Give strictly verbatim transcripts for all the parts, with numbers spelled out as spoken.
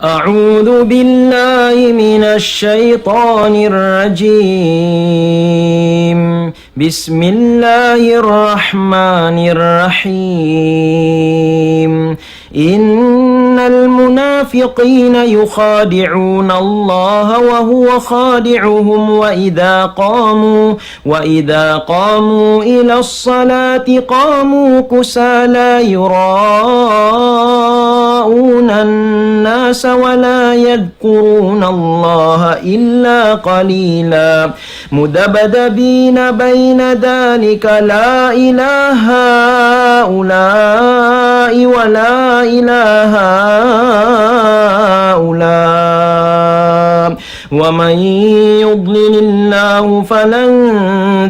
أعوذ بالله من الشيطان الرجيم. بسم الله الرحمن الرحيم. إن المنافقين يخادعون الله وهو خادعهم وإذا قاموا وإذا قاموا إلى الصلاة قاموا كسالى يراءون الناس ولا يذكرون الله إلا قليلا مذبذبين بين ذلك لا إلى هؤلاء ولا إلى هؤلاء ومن يضلل الله فلن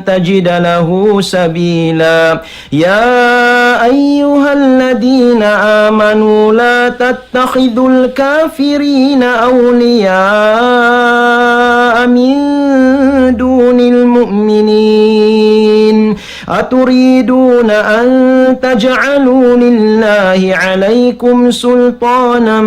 تجد له سبيلا. يا أيها الذين آمنوا لا تتخذوا الكافرين أولياء من دون المؤمنين أتريدون أن تجعلوا لله عليكم سلطانا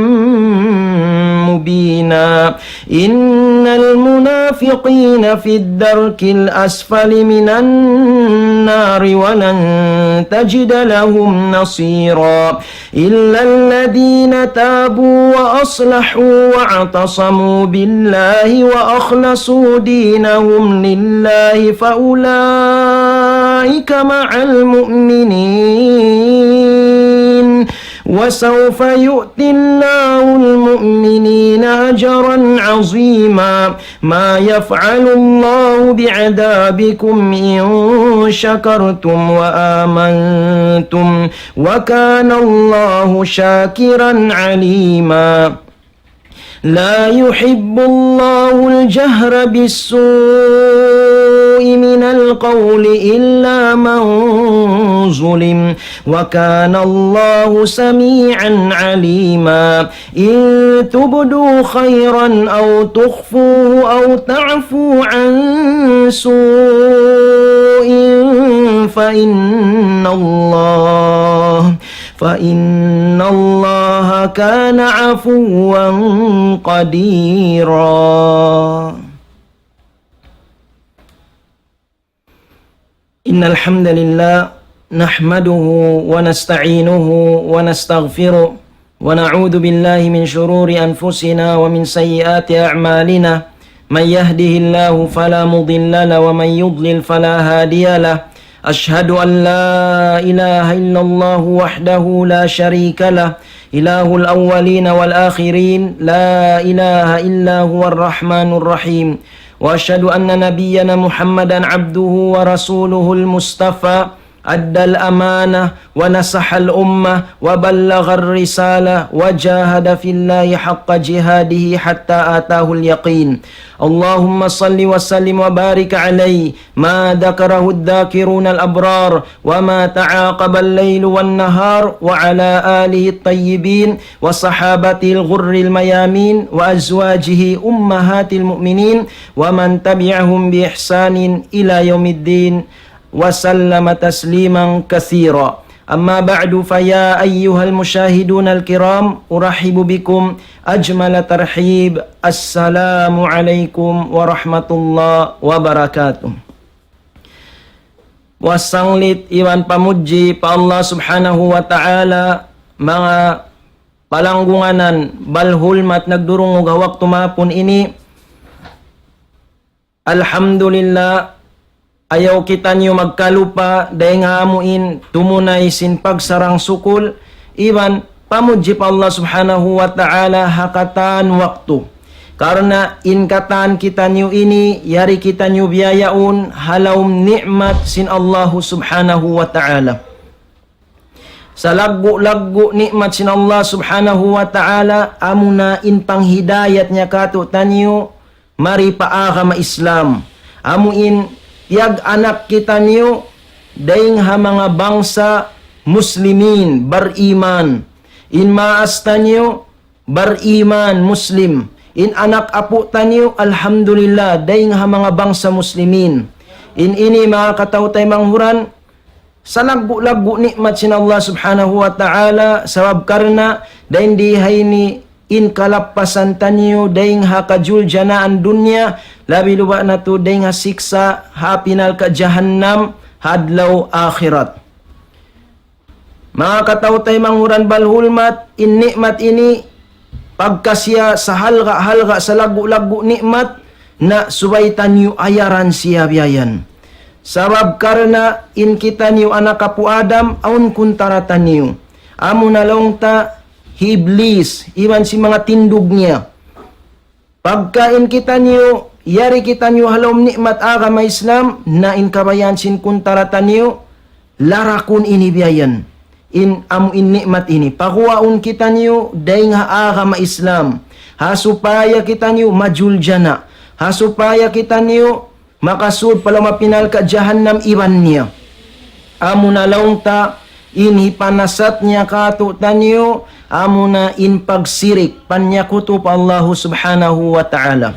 مبينا إن المنافقين في الدرك الأسفل من النار ولن تجد لهم نصيرا إلا الذين تابوا وأصلحوا واعتصموا بالله وأخلصوا دينهم لله فأولئك مع المؤمنين وسوف يؤتي الله المؤمنين أجرا عظيما ما يفعل الله بعذابكم إن شكرتم وآمنتم وكان الله شاكرا عليما لا يحب الله الجهر بالسوء من القول إلا من ظلم وكان الله سميعا عليما إن تبدوا خيرا أو تخفوه أو تعفوا عن سوء فإن الله فإن الله كان عفوا قديرا إن الحمد لله نحمده ونستعينه ونستغفره ونعوذ بالله من شرور أنفسنا ومن سيئات أعمالنا من يهده الله فلا مضل له ومن يضلل فلا هادي له أشهد أن لا إله إلا الله وحده لا شريك له إله الأولين والآخرين لا إله إلا هو الرحمن الرحيم وأشهد أن نبينا محمدا عبده ورسوله المصطفى أدى الأمانة ونصح الأمة وبلغ الرسالة وجاهد في الله حق جهاده حتى أتاه اليقين اللهم صل وسلم وبارك عليه ما ذكره الذاكرون الأبرار وما تعاقب الليل والنهار وعلى آله الطيبين وصحابته الغر الميامين وأزواجه أمهات المؤمنين ومن تبعهم بإحسان إلى يوم الدين وسلم تسليما كثيرا أما بعد فيا أيها المشاهدون الكرام أرحب بكم أجمل ترحيب السلام عليكم ورحمة الله وبركاته Wasanglit iban pamudji pa Allah Subhanahu wa Ta'ala, manga palanggunganan, balhulmat nagdurungug ha waktu mahapun ini. Alhamdulillah, ayaw kitaniyu magkalupa, dayng ha amuin tumunay sin pagsarang-sukul, iban pamudji pa Allah Subhanahu wa Ta'ala ha katan waktu. Karna' in katan kitaniyu ini, yari kitaniyu biyaun ha lawm ni'mat sin Allahu Subhanahu wa Ta'ala. Salaggu'-laggu' ni'mat sin Allah Subhanahu wa Ta'ala, amuna in panghidayat niya kātu'niyu, mari pa agama Islam. Amuin piyag-anak kitaniyu dayng ha manga bangsa muslimin, bariman. In maas taniyu, bariman, Muslim. In anak apu' taniyu, alhamdulillah, dayng ha manga bangsa muslimin. In ini manga kataw-taymanghuran, salaggu'-laggu' ni'mat sin Allah Subhanahu wa Ta'ala, sabab karna' dayng di ha ini in kalappasan taniyu dayn ha kajuljanaan dunya, labi-labi na tuud dayn ha siksa' ha api narka' jahannam ha adlaw akhirat. Manga kataw-taymanghuran balhulmat, in ni'mat ini, pagka siya sahalga'-halga', salaggu'-laggu' ni'mat, na subay taniyu ayaran siya biya' yan. Sabab karna' in kitaniyu anak apu' Adam, awn kuntara taniyu. Amuna laung ta hi Iblis, iban sin manga tindug niya. Pagka in kitaniyu, yari kitaniyu ha lawm ni'mat agama Islam, na in kabayaan sin kuntara taniyu, larakun ini biya' yan. In amu in ni'mat ini. Paguwaun kitaniyu dayn ha agama Islam. Ha supaya kitaniyu majuljana'. Ha supaya kitaniyu makasud pa lawm api narka' jahannam iban niya. Amuna laung ta in hipanasat niya kātu'niyu, amuna in pagsirik, panyakutu pa Allahu Subhanahu wa Ta'ala.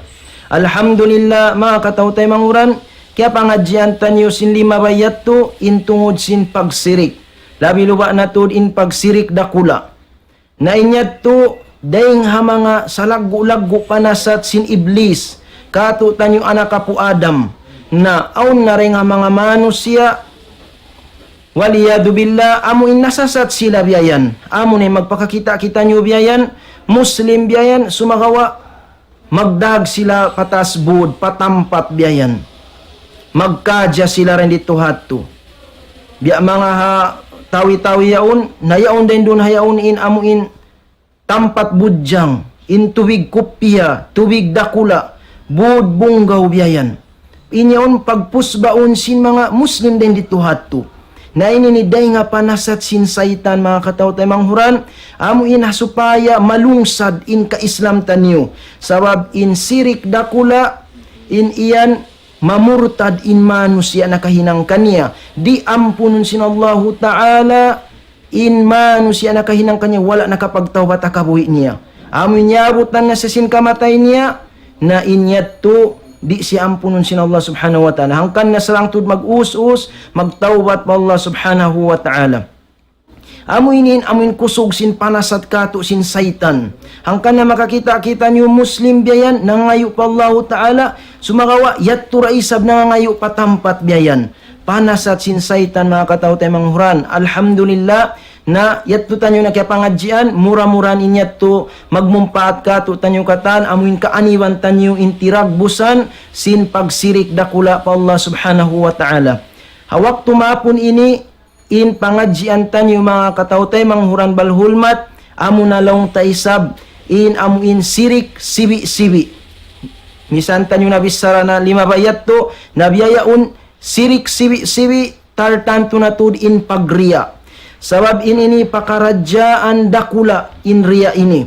Alhamdulillah, manga kataw-taymanghuran, kiyapangadjian taniyu sin limabay yadtu, in tungud sin pagsirik. Labi-labi na tuud in pagsirik dakula'. Na in yadtu, dayn ha manga salaggu'-laggu' panasat sin Iblis, kātu'niyu anak apu' Adam, na awn na dayn ha manga manusiya', wal iyadhu billah, amu in nasasat sila biya' yan. Amuna in magpakakita' kitaniyu biya' yan, Muslim biya' yan, sumagawa', magdag sila pa taas bud, pa tampat biya' yan. Magkadja sila dayn didtu ha yadtu. Biya' manga ha tawi-tawi yaun, na yaun dayn duun ha yaun in amu in tampat budjang, in tubig kupiya, tubig dakula', bud bunggaw biya' yan. In yaun pagpusbaun sin manga Muslim dayn didtu ha yadtu. Na ini in dayn ha panasat sin saytan, manga kataw-taymanghuran, amu in ha supaya malungsad in ka-Islam taniyu. Sabab in sirik dakula', in yan mamurtad in manusiya' nakahinang kaniya. Di' ampunun sin Allahu Ta'ala in manusiya' nakahinang kaniya, wala' nakapagtawbat ha kabuhi' niya. Amu in yabutan na siya sin kamatay niya, na in yadtu, di' siya ampunun sin Allah Subhanahu wa Ta'ala. Hangkan na sarang tuud mag-us-us, magtawbat pa Allah Subhanahu wa Ta'ala. Amu ini in, amu in kusug sin panasat kātu' sin saytan. Hangkan na makakita' kitaniyu Muslim biya' yan, nangayu' pa Allahu Ta'ala, sumagawa', yadtu da isab nangayu' pa tampat biya' yan. Panasat sin saytan, manga kataw-taymanghuran. Alhamdulillah, na yadtu taniyu na kiyapangadjian, mura-murahan in yadtu magmumpaat kātu'niyu katan, amu in kaaniwan taniyu in tiragbusan sin pagsirik dakula' pa Allah Subhanahu wa Ta'ala. Ha waktu maapun ini, in pangadjian taniyu, manga kataw-taymanghuran balhulmat, amuna laung ta isab, in amu in sirik sibi'-sibi'. Misan taniyu na bichara na limabay yadtu, na biya' yaun, sirik sibi'-sibi', tartantu na tuud in pagriya'. Sabab in ini pakaradjaan dakula' in riya' ini.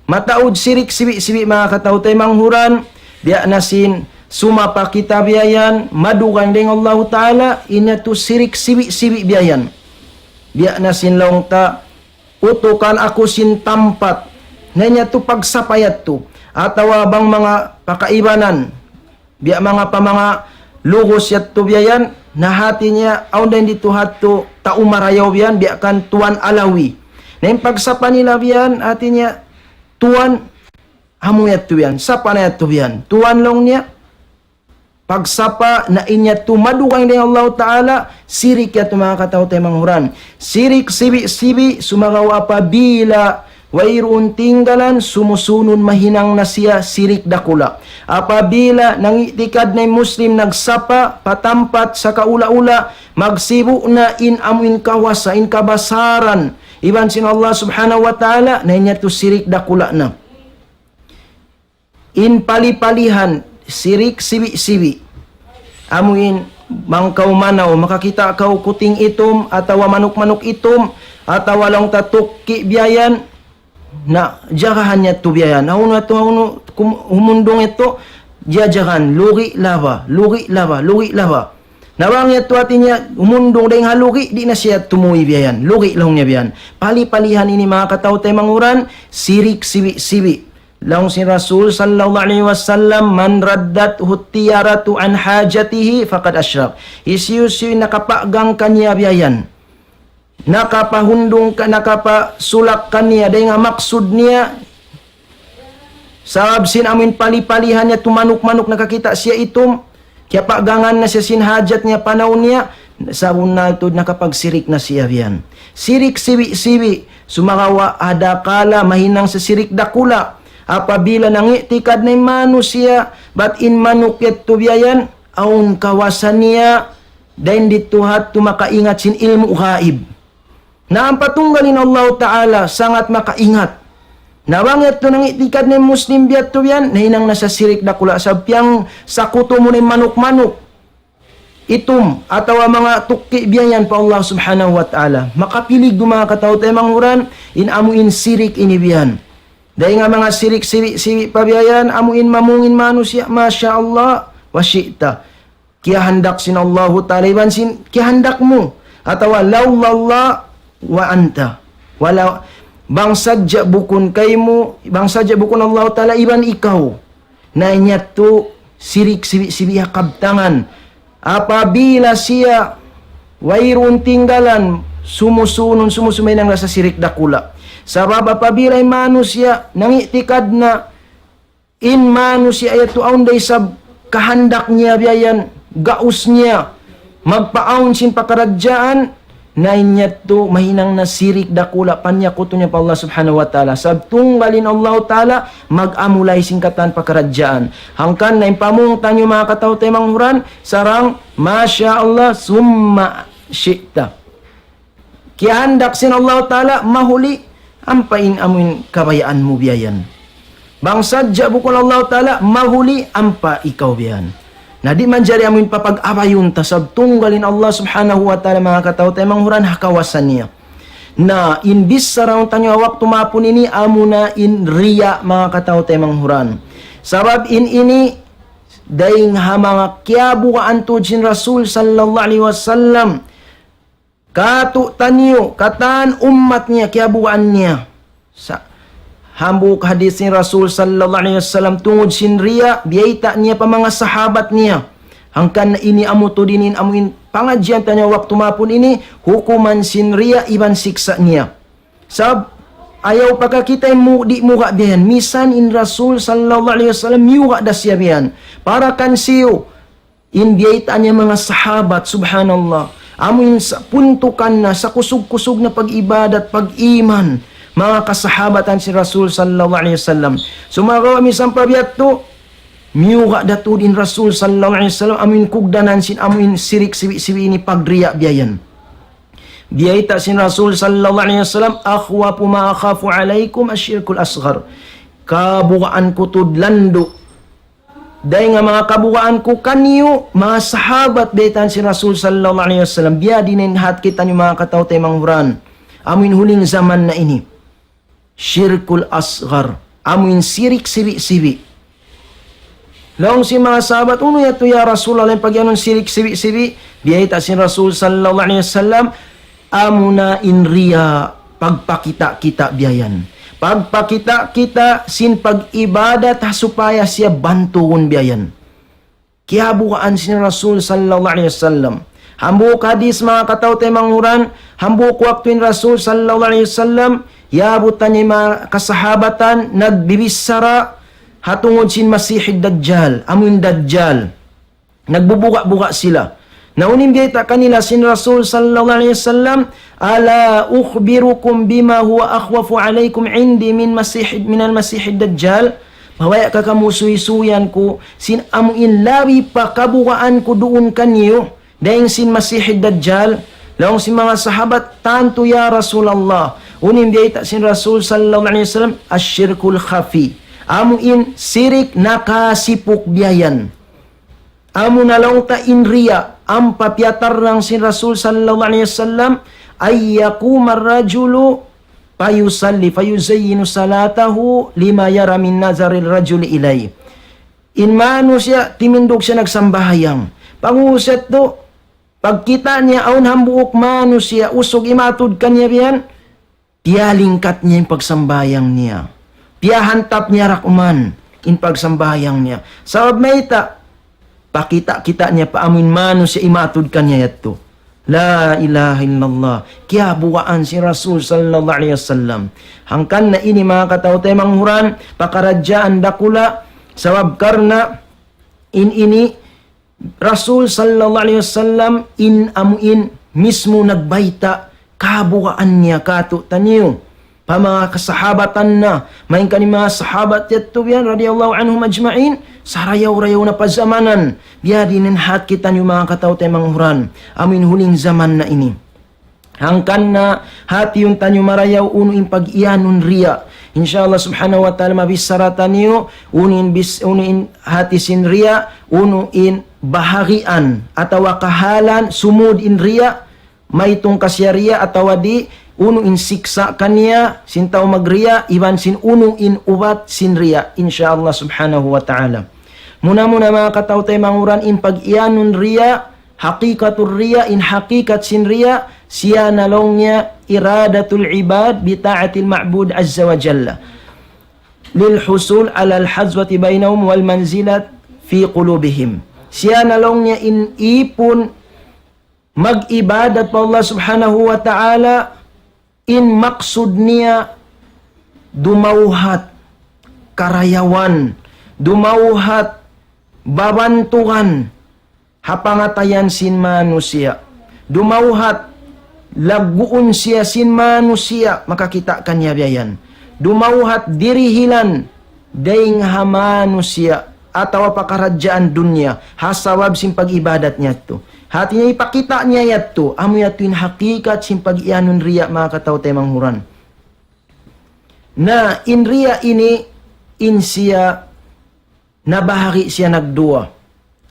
Mataud sirik sibi'-sibi', manga kataw-taymanghuran, biya' na sin sumapa kita biya' yan, madugaing dayn Allahu Ta'ala, in yadtu sirik sibi'-sibi' biya' yan. Biya' na sin laung ta, utukan aku sin tampat, na in yadtu pagsapa yadtu, atawa bang manga pakaibanan, biya' manga pa manga lugus yadtu biya' yan, na hati niya, awn dayn didtu ha yadtu tau marayaw biya' yan, biya' kan Tuan Alawi. Na in pagsapa nila biya' yan, hati niya, Tuan, amu yadtu biya' yan, sapa na yadtu biya' yan. Tuan laung niya, pagsapa na in yadtu madugaing dayn Allahu Ta'ala, sirik yadtu, manga kataw-taymanghuran. Sirik sibi'-sibi', sumagawa' apabila wayruun tinggalan, sumusunun mahinang na siya sirik dakula'. Apabila nangi'tikad na in Muslim nagsapa pa tampat sakaula-ula, magsibu' na in amu in kawasa, in kabasaran iban sin Allah Subhanahu wa Ta'ala, na in yadtu sirik dakula' na. In pali-palihan, sirik sibi'-sibi'. Amu in, bang kaw manaw, makakita' kaw kuting itum, atawa manuk-manuk itum, atawa laung ta tukki' biya' yan, na jagahan niya yadtu biya' yan. Hawnu yadtu, hawnu kum-, humundung yadtu, jajagahan, lugi' laba, lugi' laba, lugi' laba. Na bang yadtu hati niya, humundung dayn ha lugi', di' na siya tumuy biya' yan. Lugi' laung niya biya' yan. Pali-palihan ini, manga kataw-taymanghuran, sirik sibi'-sibi'. Laung sin Rasul sallallahu alayhi wasallam, من ردته الطيرة عن حاجته فقد أشرك. Hisiyu-siyu in nakapagang kaniya biya' yan, nakapahundung ka, nakapasulak kaniya dayn ha maksud niya, Sabab sin amuin pali-palihan niya tumanuk-manuk nakakita' siya itum, kiyapaggangan na siya sin hajat niya panaw niya, sabunnal tuud nakapagsirik na siya biyan. Sirik sibi'-sibi', sumagawa' adakala mahinang sa sirik dakula'. Apabila nangi'tikad na in manusiya', bat in manuk yadtu biyayan, awn kawasa niya, dayn didtu hadtu makaingat sin ilmu' gaib. Na ampa tunggal in Allahu Ta'ala sangat makaingat. Na bang yadtu nangi'tikad na in Muslim biyadtu biyan, nahinang na sa sirik dakula' sabab piyangsakutu mu na in manuk-manuk, itum, atawa manga tukki' biyayan pa Allah Subhanahu wa Ta'ala. Makapilig duun manga kataw-taymanghuran, in amu in sirik ini biyan. Dayn ha manga sirik sibi'-sibi' pa biyayan, amu in mamung in manusiya', masha Allah, wa shi'ta. Kiyahandak sin Allahu Ta'ala iban sin kiyahandak mu. Atawa, لولا الله وأنت. Wala, bang sadja bukun kaymu, bang sadja bukun Allahu Ta'ala iban ikaw. Na in yadtu sirik sibi'-sibi' ha kabtangan. Apabila siya wayruun tinggalan, sumusunun, sumusumaynang na sa sirik dakula'. Sabab apabila in manusiya' nangi'tikad na in manusiya' yadtu awn da isab kahandak niya biyayan, gaus niya, magpaawn sin pakaradjaan, na in yadtu mahinang na sirik dakula' panyakutu niya pa Allah Subhanahu wa Ta'ala. Sabab tunggal in Allahu Ta'ala mag-amulay sin katan pakaradjaan. Hangkan na in pamung taniyu manga kataw-taymanghuran, sarang, masha Allah, summa shi'ta. Kiyahandak sin Allahu Ta'ala, mahuli, ampa in amuin kabayaan mu biyayan. Bang sadja bukun Allahu Ta'ala, mahuli, ampa ikaw biyayan. Na di' manjari amuin papag-abayun ta sabab tunggal in Allah Subhanahu wa Ta'ala manga kataw-taymanghuran ha kawasa niya. Na in bichara taniyu ha waktu maapun ini amuna in riya manga kataw-taymanghuran. Sabab in ini dayn ha manga kiyabugaan tuud sin Rasul sallallahu alayhi wasallam. Katu' taniyu, katan ummat niya, kiyabugaan niya. Sa-, hambuuk hadis sin Rasul sallallahu alayhi wasallam tungud sin riya, biyayta' niya pa manga sahabat niya. Hangkan ini amu tuud in amuin pangadjian taniyu waktu maapun ini, hukuman sin riya iban siksa' niya. Sabab, ayaw pakakita' in mu-, di' muga' biyayan. Misan in Rasul sallallahu alayhi wasallam, miyuga' da siya biyayan. Para kan siyu, in biyaytaan niya manga sahabat, subhanallah. Amu in sa-, puntukan na, sakusug-kusug na pag-ibadat, pag-iman, manga kasahabatan sin Rasul sallallahu alayhi wasallam. Sumagawa' misan pa biya' yadtu, miyuga' da tuud in Rasul sallallahu alayhi wasallam, amu in kugdanan sin, amu in sirik sibi'-sibi' ini pagriya biyayan. Biyayta' sin Rasul sallallahu alayhi wasallam, أخوف ما أخاف عليكم الشرك الأصغر. Kabugaan ku tuud landu'. Dayn ha manga kabugaan ku kaniyu, manga sahabat biyaytaan sin Rasul sallallahu alayhi wasallam, biya' diin in hat kitaniyu manga kataw-taymanghuran. Amu in huling jaman na ini. Shirkul asghar. Amu in sirik sibi'-sibi'. Laung sin manga sahabat, "Unu yadtu ya Rasulullah, in pagiyanun sirik sibi'-sibi'?" Biyayta' sin Rasul sallallahu alayhi wasallam, amuna in riya, pagpakita'-kita' biyayan. Pagpakita'-kita' sin pag-ibadat ha supaya siya bantuun biyayan. Kiyabugaan sin Rasul sallallahu alayhi wasallam. Hambuuk hadis manga kataw-taymanghuran, hambuuk waktu in Rasul sallallahu alayhi wasallam, yabutan niya manga kasahabatan, nagbibichara, ha tungud sin Masihid Dajjal, amu in Dajjal. Nagbubuga'-buga' sila. Na unu in biyayta' kanila sin Rasul sallallahu alayhi wasallam, ألا أخبركم بما هو أخوف عليكم عندي من مسيح، من المسيح الدجال؟ Mabaya' ka kamu suysuyan ku, sin amu in labi pa kabugaan ku duun kaniyu, dayn sin Masihid Dajjal, laung sin manga sahabat, tantu ya Rasulullah. Unu in biyayta' sin Rasul sallallahu alayhi wasallam, الشرك الخفي. Amu in sirik nakasipuk biyayan. Amuna laung ta in riya, ampa piyatarrang sin Rasul sallallahu alayhi wasallam, أن يقوم الرجل فيصلي فيزين صلاته لما يرى من نظر الرجل إليه. In manusiya', timindug siya nagsambahayang. Pangusat tu, pagkita' niya awn hambuuk manusiya', usug imatud kaniya biyan, piyalingkat niya in pagsambahayang niya. Piyahantap niya rakman in pagsambahayang niya. Sabab mayta', pakita'-kita' niya pa amu in manusiya' imatud kaniya yadtu. La ilaha illallah. Kiyabugaan sin Rasul sallallahu alayhi wasallam. Hangkan na ini manga kataw-taymanghuran, pakaradjaan dakula', sabab karna' in ini Rasul sallallahu alayhi wasallam in amuin mismu nagbayta' kabugaan niya katu'taniyu. Pa manga kasahabatan na, main kan manga sahabat yadtu biyan radiyallahu anhum ajma'in, sarayaw-rayaw na pa zamanan, biya' diin in hat kitaniyu manga kataw-taymanghuran, amuin huling zaman na ini. Hangkan na hatihun taniyu marayaw unu in pag-iyanun riya'. Insya Allah subhanahu wa ta'ala mabichara taniyu, unu in bis-, unu in hati sin riya', unu in bahagian, atawa kahalan, sumud in riya', maitung ka siya riya' atawa di', unu in siksa' kaniya, sin tau magriya', iban sin unu in ubat sin riya', insya Allah subhanahu wa ta'ala. Muna-muna manga kataw-taymanghuran in pag-iyanun riya', hakikatur riya', in hakikat sin riya', siya na laung niya iradatul ibad bi ta'atil ma'bud azza wa jalla. Lil husul alal hazwati baynahum wal manzilat fi qulubihim. Siya na laung niya in ipun mag-ibadat pa Allah subhanahu wa ta'ala, in maksud niya dumawhat karayawan, dumawhat babantugan ha pangatayan sin manusiya'. Dumawhat lagguun siya sin manusiya', makakita' kaniya biya' yan. Dumawhat dirihilan dayn ha manusiya' atawa pakaradjaan dunya, ha sabab sin pag-ibadat niya yadtu. Hati niya ipakita' niya yadtu, amu yadtu in hakikat sin pag-iyanun riya' manga kataw-taymanghuran. Na in riya' ini, in siya nabahagi' siya nagduwa.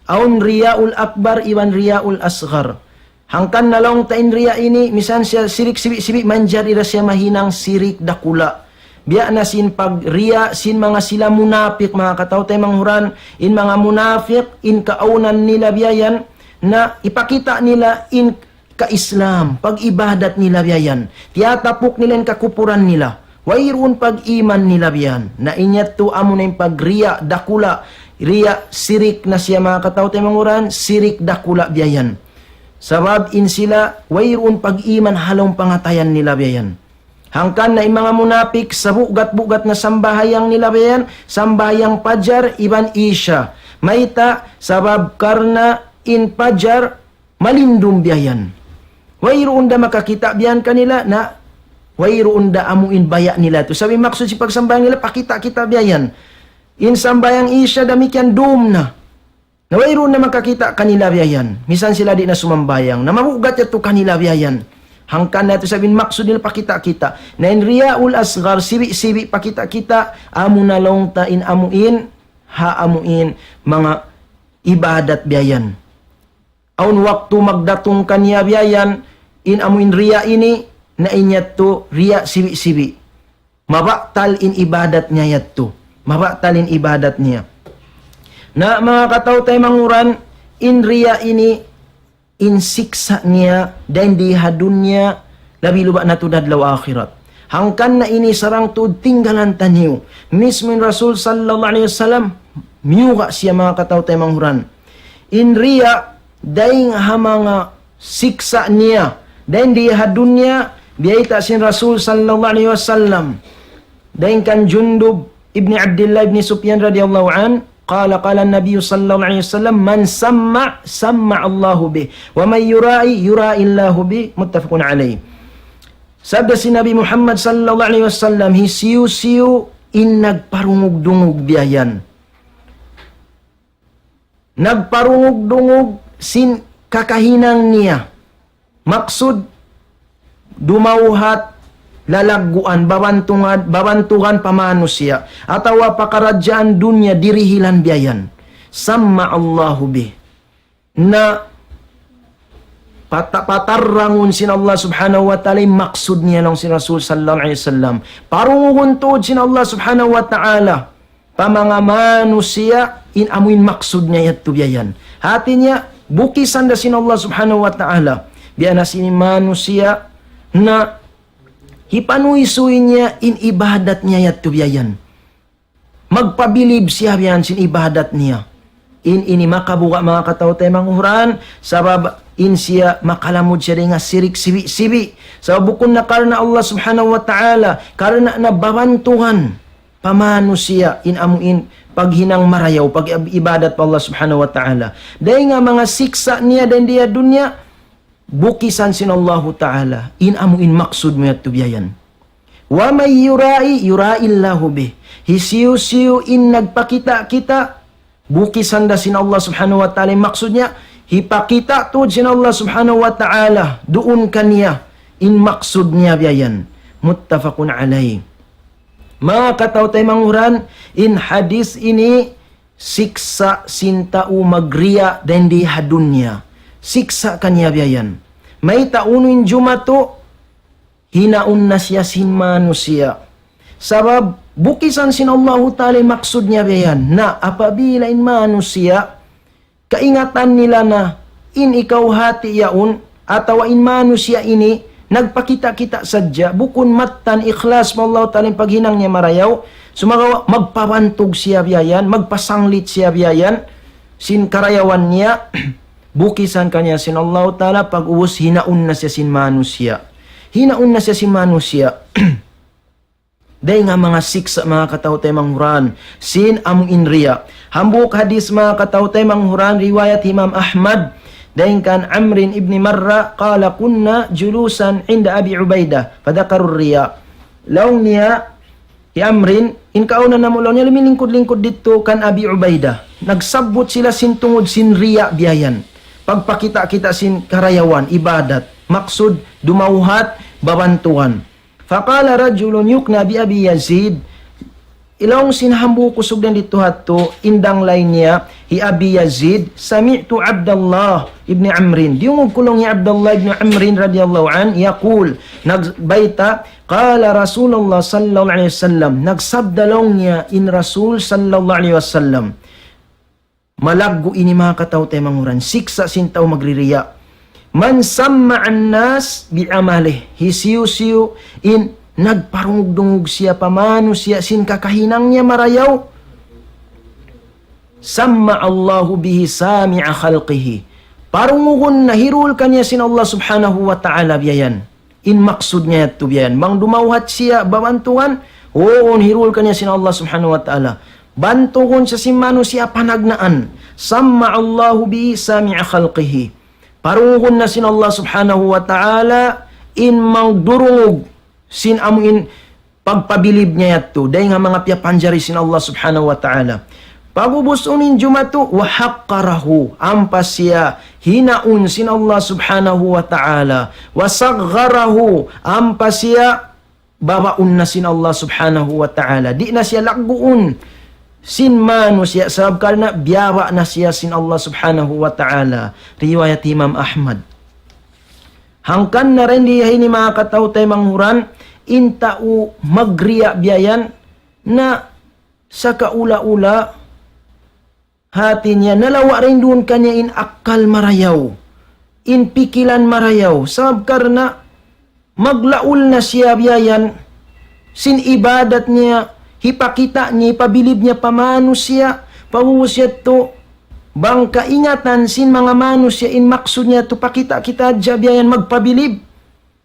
Awn riya'ul akbar iban riya'ul asghar. Hangkan na laung ta in riya' ini, misan siya sirik sibi'-sibi' manjari da siya mahinang sirik dakula'. Biya' na sin pagriya' sin manga sila munapik, manga kataw-taymanghuran, in manga munapik, in kaawnan nila biya' yan, na ipakita' nila in ka-Islam, pag-ibadat nila biya' yan. Tiyatapuk nila in kakupuran nila. Wayruun pag-iman nila biya' yan. Na in yadtu amuna in pagriya' dakula', riya' sirik na siya manga kataw-taymanghuran, sirik dakula' biya' yan. Sabab in sila, wayruun pag-iman ha lawm pangatayan nila biya' yan. Hangkan na in manga munapik, sabugat-bugat na sambahayang nila biya' yan, sambahayang pajar, iban isya. Mayta', sabab karna' in pajar, malindum biya' yan. Wayruun da makakita' biya' yan kanila, na wayruun da amu in baya' nila tu. Sabab in maksud sin pagsambahayang nila, pakita'-kita' biya' yan. In sambahayang isya damikkiyan dum na. Na wayruun da makakita' kanila biya' yan. Misan sila di' na sumambahayang. Na mabugat yadtu kanila biya' yan. Hangkan na yadtu sabab in maksud nila pakita'-kita'. Na in riya'ul asghar, sibi'-sibi' pakita'-kita', amu na laung ta in amu in, ha amu in, manga ibadat biya' yan. Awn waktu magdatung kaniya biya' yan, in amu in riya' ini, na in yadtu riya' sibi'-sibi'. Mabatal in ibadat niya yadtu. Mabatal in ibadat niya. Na manga kataw-taymanghuran, in riya' ini, in siksa' niya, dayn di ha dunya, labi-labi na tuud adlaw akhirat. Hangkan na ini sarang tuud tinggalan taniyu. Mismu in Rasul sallallahu alayhi wasallam, miyuga' siya manga kataw-taymanghuran. In riya', dayn ha manga siksa' niya. Dayn di ha dunya, biyayta' sin Rasul sallallahu alayhi wasallam. Dayn kan Jundub ibn Abdullah ibn Sufyan radiyallahu anhu, قال، قال النبي صلى الله عليه وسلم، من سمع، سمع الله به، ومن يرائي، يرائي الله به، متفق عليه. Sabda sin Nabi Muhammad sallallahu alayhi wasallam, hisiyu-siyu in nagparungug-dungug biya' yan. Nagparungug-dungug sin kakahinang niya. Maksud, dumawhat lalagguan, babantungan, babantugan pa manusiya', atawa pakaradjaan dunya dirihilan biya' yan. سمع الله به. Na pata-, patarrangun sin Allah subhanahu wa ta'ala in maksud niya laung sin Rasul sallallahu alayhi wasallam. Parungugun tuud sin Allah subhanahu wa ta'ala pa manga manusiya' in amu in maksud niya yadtu biya' yan. Hati niya, bukisan da sin Allah subhanahu wa ta'ala. Biya' na sin manusiya' na hipanuysuy niya in ibadat niya yadtu biya' yan. Magpabilib siya biya' yan sin ibadat niya. In ini makabuga' manga kataw-taymanghuran, sabab in siya makalamud siya dayn ha sirik sibi'-sibi'. Sabab bukun na karna' Allah Subhanahu wa Ta'ala, karna' na babantugan pa manusiya' in amu in paghinang marayaw, pag-ibadat pa Allah Subhanahu wa Ta'ala. Dayn ha manga siksa' niya dayn di ha dunya, bukisan sin Allahu Ta'ala, in amu in maksud mu yadtu biya' yan. ومن يرائي يرائي الله به. Hisiyu-siyu in nagpakita'-kita', bukisan da sin Allah Subhanahu wa Ta'ala in maksud niya, hipakita' tuud sin Allah Subhanahu wa Ta'ala duun kaniya in maksud niya biya' yan. متفق عليه. Manga kataw-taymanghuran, in hadith ini siksa' sin tau magriya' dayn di ha dunya. Siksa' kaniya biya' yan. Mayta' unu in jumatu, hinaun na siya sin manusiya'. Sabab, bukisan sin Allahu Ta'ala in maksud niya biya' yan. Na, apabila in manusiya', kaingatan nila na, in ikaw hati yaun, atawa in manusiya' ini, nagpakita'-kita' sadja, bukun mattan ikhlas pa Allahu Ta'ala in paghinang niya marayaw, sumagawa' magpabantug siya biya' yan, magpasanglit siya biya' yan, sin karayawan niya, bukisan kaniya sin Allahu Ta'ala, pag'ubus hinaun na siya sin manusiya'. Hinaun na siya sin manusiya'. Dayn ha manga siksa' manga kataw-taymanghuran, sin amu in riya'. Hambuuk hadith manga kataw-taymanghuran, riwayat Imam Ahmad, dayn kan Amrin ibn Marra, قال: كنا جلوسا عند أبي عبيدة فذكروا الرياء. Laung niya, hi Amrin, in kaawnan namu' laung niya, lumilingkud-lingkud didtu kan Abi Ubaidah. Nagsabbut sila sin tungud sin riya' biya' yan. Pagpakita'-kita' sin karayawan, ibadat. Maksud, dumawhat, babantugan. فقال رجل يكنى بأبي يزيد. Laung sin hambuuk usug dayn didtu ha yadtu, in danglay niya, hi Abi Yazid, سمعت عبد الله بن عمرو. Diyungug ku laung hi Abdullah ibn Amrin radiyallahu anhu, يقول, nagbayta', قال رسول الله صلى الله عليه وسلم. Nagsabda laung niya in Rasul sallallahu alayhi wasallam. Malaggu' ini manga kataw-taymanghuran. Siksa' sin tau magririya'. من سمع الناس بعمله. Hisiyu-siyu in nagparungug-dungug siya pa manusiya' sin kakahinang niya marayaw. سمع الله به سامع خلقه. Parungugun na hirul kaniya sin Allah Subhanahu wa Ta'ala biya' yan. In maksud niya yadtu biya' yan. Bang dumawhat siya, babantugan, huun hirul kaniya sin Allah Subhanahu wa Ta'ala. Bantugun siya sin manusiya' panagnaan. سمع الله به سامع خلقه. Parungugun na sin Allah Subhanahu wa Ta'ala in magdurungug sin amu in pagpabilib niya yadtu, dayn ha manga piyapanjari sin Allah Subhanahu wa Ta'ala. Pag'ubus unu in jumatu, وحقره, ampa siya hinaun sin Allah Subhanahu wa Ta'ala. وصغره, ampa siya babaun na sin Allah Subhanahu wa Ta'ala. Di' na siya lagguun sin manusiya' sabab karna' biyaba' na siya sin Allah Subhanahu wa Ta'ala. Riwayat Imam Ahmad. Hangkan na dayn di ha ini manga kataw-taymanghuran, in tau magriya' biya' yan, na sakaula-ula, hati niya, nalawa' dayn duun kaniya in akkal marayaw, in pikilan marayaw, sabab karna' maglaul na siya biya' yan, sin ibadat niya, hipakita' niya, hipabilib niya pa manusiya', pag'ubus yadtu, bang kaingatan sin manga manusiya' in maksud niya yadtu pakita'-kita' hadja biya' yan magpabilib.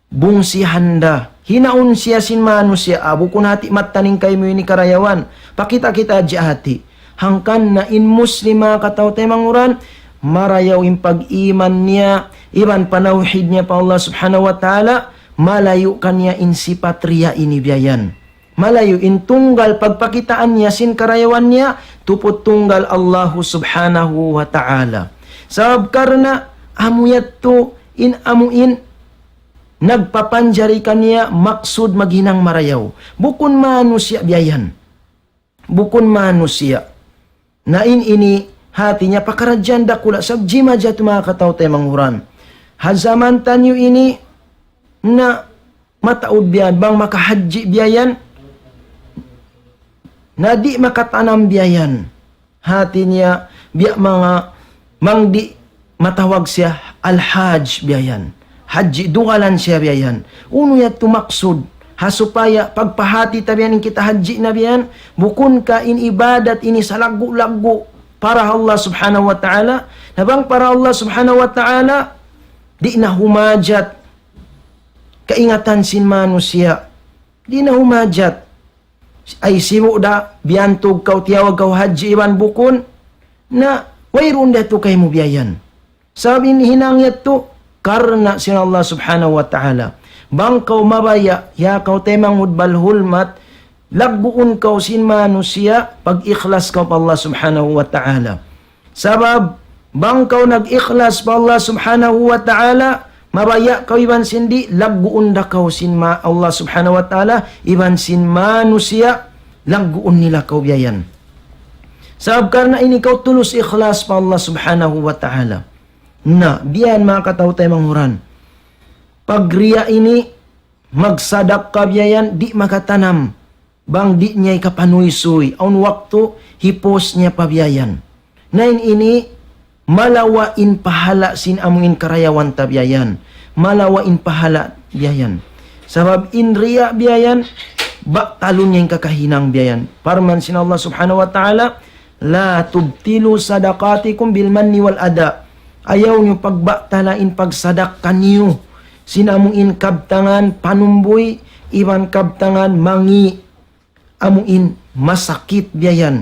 Bungsihan da. Hinaun siya sin manusiya', ah, bukun hati mattan in kaymu ini karayawan. Pakita'-kita' hadja hati. Hangkan na in Muslim manga kataw-taymanghuran, marayaw in pag-iman niya, iban panawhid niya pa Allah Subhanahu wa Ta'ala, malayu' kaniya in sipat riya' ini biya' yan. Malayu' in tunggal pagpakitaan niya sin karayawan niya, tuput tunggal Allahu Subhanahu wa Ta'ala. Sabab karna' amu yadtu in amu in nagpapanjari kaniya maksud maghinang marayaw. Bukun manusiya' biya' yan. Bukun manusiya'. Na in ini hati niya pakaradjaan dakula' sabab jimatu manga kataw-taymanghuran. Ha jaman taniyu ini na mataud biya' yan, bang makahadji biya' yan, na di' makatanam biya' yan. Hati niya, biya' manga, bang di' matawag siya Al-Hajj biya' yan. Hadji dugalan siya biya' yan. Unu yadtu maksud? Ha supaya pagpahati ta biya' yan in kita hadji na biya' yan. Bukun ka in ibadat ini salaggu'-laggu' para Allah Subhanahu wa Ta'ala. Na bang para Allah Subhanahu wa Ta'ala, Di' na humajat kaingatan sin manusiya'. Di' na humajat. Ay sibu' da, biyantug kaw, tiyawag kaw hadji iban bukun. Na, wayruun da tu kaymu biya' yan. Sabab in hinang yadtu, karna' sin Allah Subhanahu wa Ta'ala. Bang kaw mabaya', ya kaw taymanghud bal hulmat, lagguun kaw sin manusiya', pag-ikhlas kaw pa Allah Subhanahu wa Ta'ala. Sabab, bang kaw nag-ikhlas pa Allah Subhanahu wa Ta'ala, mabaya' kaw iban sin di', lagguun da kaw sin ma-, Allah Subhanahu wa Ta'ala, iban sin manusiya', lagguun nila kaw biya' yan. Sabab karna' ini kaw tulus ikhlas pa Allah Subhanahu wa Ta'ala. Na, biya' yan manga kataw-taymanghuran. Pag riya' ini, magsadakka biya' yan, di' makatanam. Bang di' niya ikapanuysuy, awn waktu, hipus niya pa biya' yan. Na in ini, malawa' in pahala' sin amu in karayawan ta biya' yan. Malawa' in pahala' biya' yan. Sabab in riya' biya' yan, batalun niya in kakahinang biya' yan. Parman sin Allah Subhanahu wa Ta'ala, لا تبطلوا صدقاتكم بالمن والأذى. Ayaw niyu pagbatala in pagsadakka niyu sin amu in kabtangan panumbuy iban kabtangan mangi', amu in masakit biya' yan.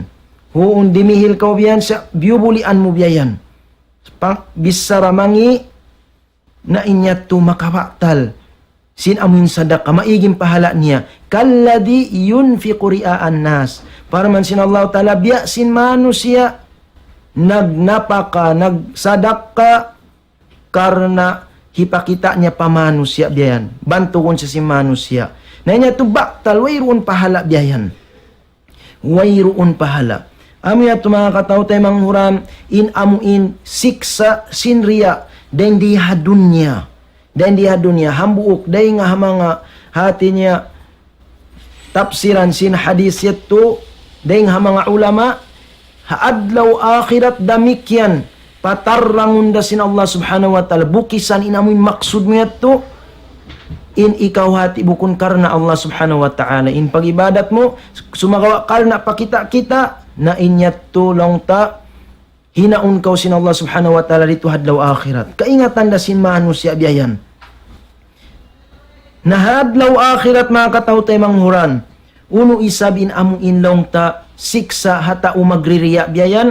Huun dimihil kaw biya' yan, sa' biyubulian mu biya' yan. Pa-, bichara mangi', na in yadtu makabatal sin amu in sadakka, maig in pahala' niya. كالذي ينفق رئاء الناس. Parman sin Allah Ta'ala, biya' sin manusiya' nagnapaka, nagsadakka, karna' hipakita' niya pa manusiya' biya' yan. Bantugun siya sin manusiya'. Na in yadtu batal, wayruun pahala' biya' yan. Wayruun pahala'. Amu yadtu manga kataw-taymanghuran, in amu in siksa' sin riya', dayn di ha dunya. Dayn di ha dunya, hambuuk, dayn ha manga hati niya, tapsiran sin hadis yadtu, dayn ha manga ulama, ha adlaw akhirat damikkiyan, patarrangun da sin Allah Subhanahu wa Ta'ala, bukisan in amu in maksud mu yadtu, in ikaw hati bukun karna' Allah Subhanahu wa Ta'ala. In pag-ibadat mu, sumagawa' karna' pakita'-kita', na in yadtu laung ta, hinaun kaw sin Allah Subhanahu wa Ta'ala didtu ha adlaw akhirat. Kaingatan da sin manusiya' biya' yan. Na ha adlaw akhirat manga kataw-taymanghuran, unu isab in amu in laung ta siksa' ha tau magririya' biya' yan,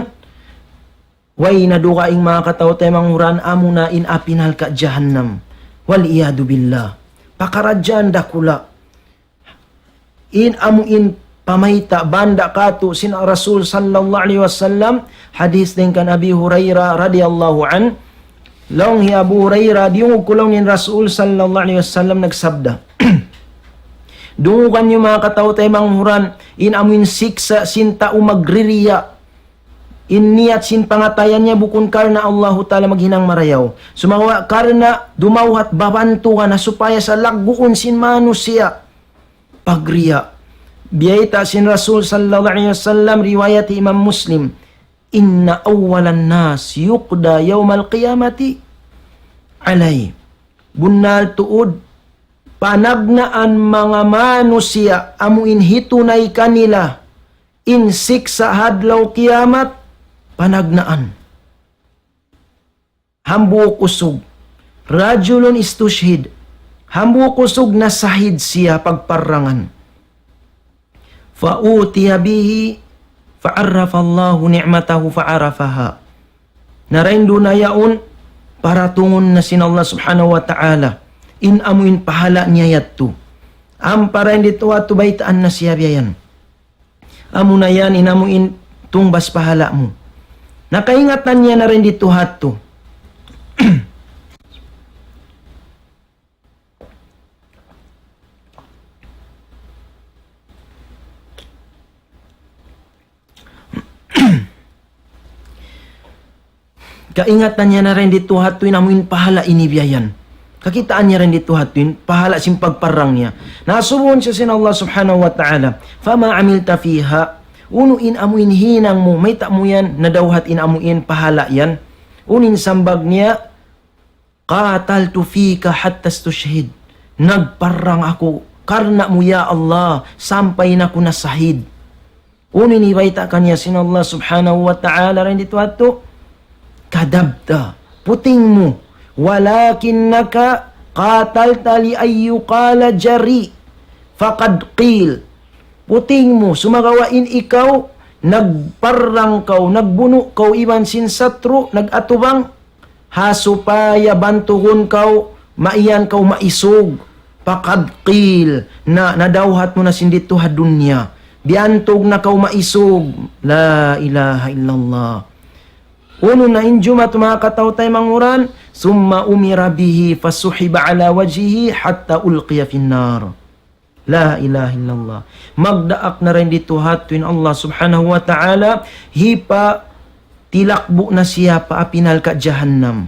way na dugaing manga kataw-taymanghuran, amu na in api narka' jahannam. والعياذ بالله. Pakaradjaan dakula'. In amu in pamayta' banda' katu' sin Rasul sallallahu alayhi wasallam, hadis dayn kan Abi Hurairah radiyallahu anhu, laung hi Abu Hurairah, diyungug ku laung in Rasul sallallahu alayhi wasallam nagsabda. Dungugan niyu manga kataw-taymanghuran, in amu in siksa' sin tau magririya', in niyat sin pangatayan niya bukun karna' Allahu Ta'ala maghinang marayaw. Sumagawa' karna' dumawhat babantugan na supaya sa lagguun sin manusiya'. Pagriya'. Biyayta' sin Rasul sallallahu alayhi wasallam, riwayat Imam Muslim, إن أول الناس يقضى يوم القيامة عليه. Bunnal tuud, panagnaan manga manusiya' amu in hitunay kanila in siksa' ha adlaw kiyamat, panagnaan. Hambuuk usug. رجل استشهد. Hambuuk usug nasahid siya pagparrangan. فأتي به فعرف الله نعمته فعرفها. Na dayn duun na yaun, paratungun na sin Allah Subhanahu wa Ta'ala in amu in pahala' niya yadtu. Ampa dayn didtu ha yadtu baytaan na siya biya' yan. Amu na yan in amu in tungbas pahala' mu. Na kaingatan niya na dayn didtu ha yadtu. Kaingatan niya na dayn didtu ha yadtu in amu in pahala' ini biya' yan. Kakitaan niya dayn didtu ha yadtu in pahala' sin pagparrang niya. Na asubuhun siya sin Allah Subhanahu wa Ta'ala. فما عملت فيها. Unu in amu in hinang mu, mayta' mu yan, nadawhat in amu in pahala' yan. Unu in sambag niya, قاتلت فيك حتى استشهدت. Nagparrang aku karna' mu, ya Allah, sampay na aku nasahid. Unu in hibayta' kaniya sin Allah Subhanahu wa Ta'ala dayn didtu ha yadtu? كذبت. Puting mu. ولكنك قاتلت لأن يقال جريء فقد قيل. Puting mu, sumagawa' in ikaw, nagparrang kaw, nagbunu' kaw iban sin satru', nag-atubang, ha supaya bantugun kaw, maiyan kaw maisug. فقد قيل, na, nadawhat mu na sin didtu ha dunya. Biyantug na kaw maisug. La ilaha illallah. Unu na in jumatu manga kataw-taymanghuran, ثم أمر به فسحب على وجهه حتى ألقي في النار. La ilaha illallah. Magdaak na dayn didtu ha yadtu in Allah subhanahu wa ta'ala, hipatilakbu' na siya pa api narka' jahannam.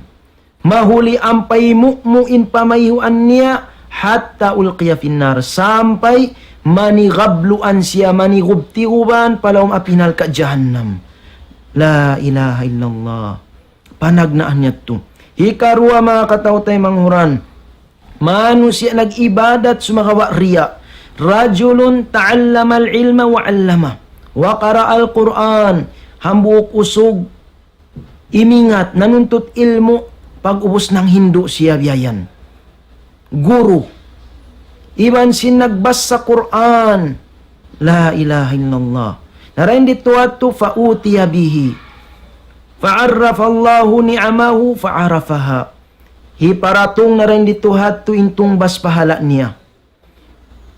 Mahuli ampa imu'mu' in pamayhuan niya, حتى ألقي في النار. Sampay manigabluan siya, manigub-tiguban pa lawm api narka' jahannam. La ilaha illallah. Panagnaan niya yadtu. Hikaruwa manga kataw-taymanghuran. Manusiya' nag-ibadat sumagawa' riya'. رجل تعلم العلم وعلمه وقرأ القرآن. Hambuuk usug imingat, nanuntut ilmu', pag'ubus nanghindu' siya biya' yan. Guru. Iban sin nagbasa Qur'an. La ilaha illallah. Na dayn didtu ha yadtu, فأتي به فعرف الله نعمه فعرفها. Hiparatung na dayn didtu ha yadtu in tungbas pahala' niya.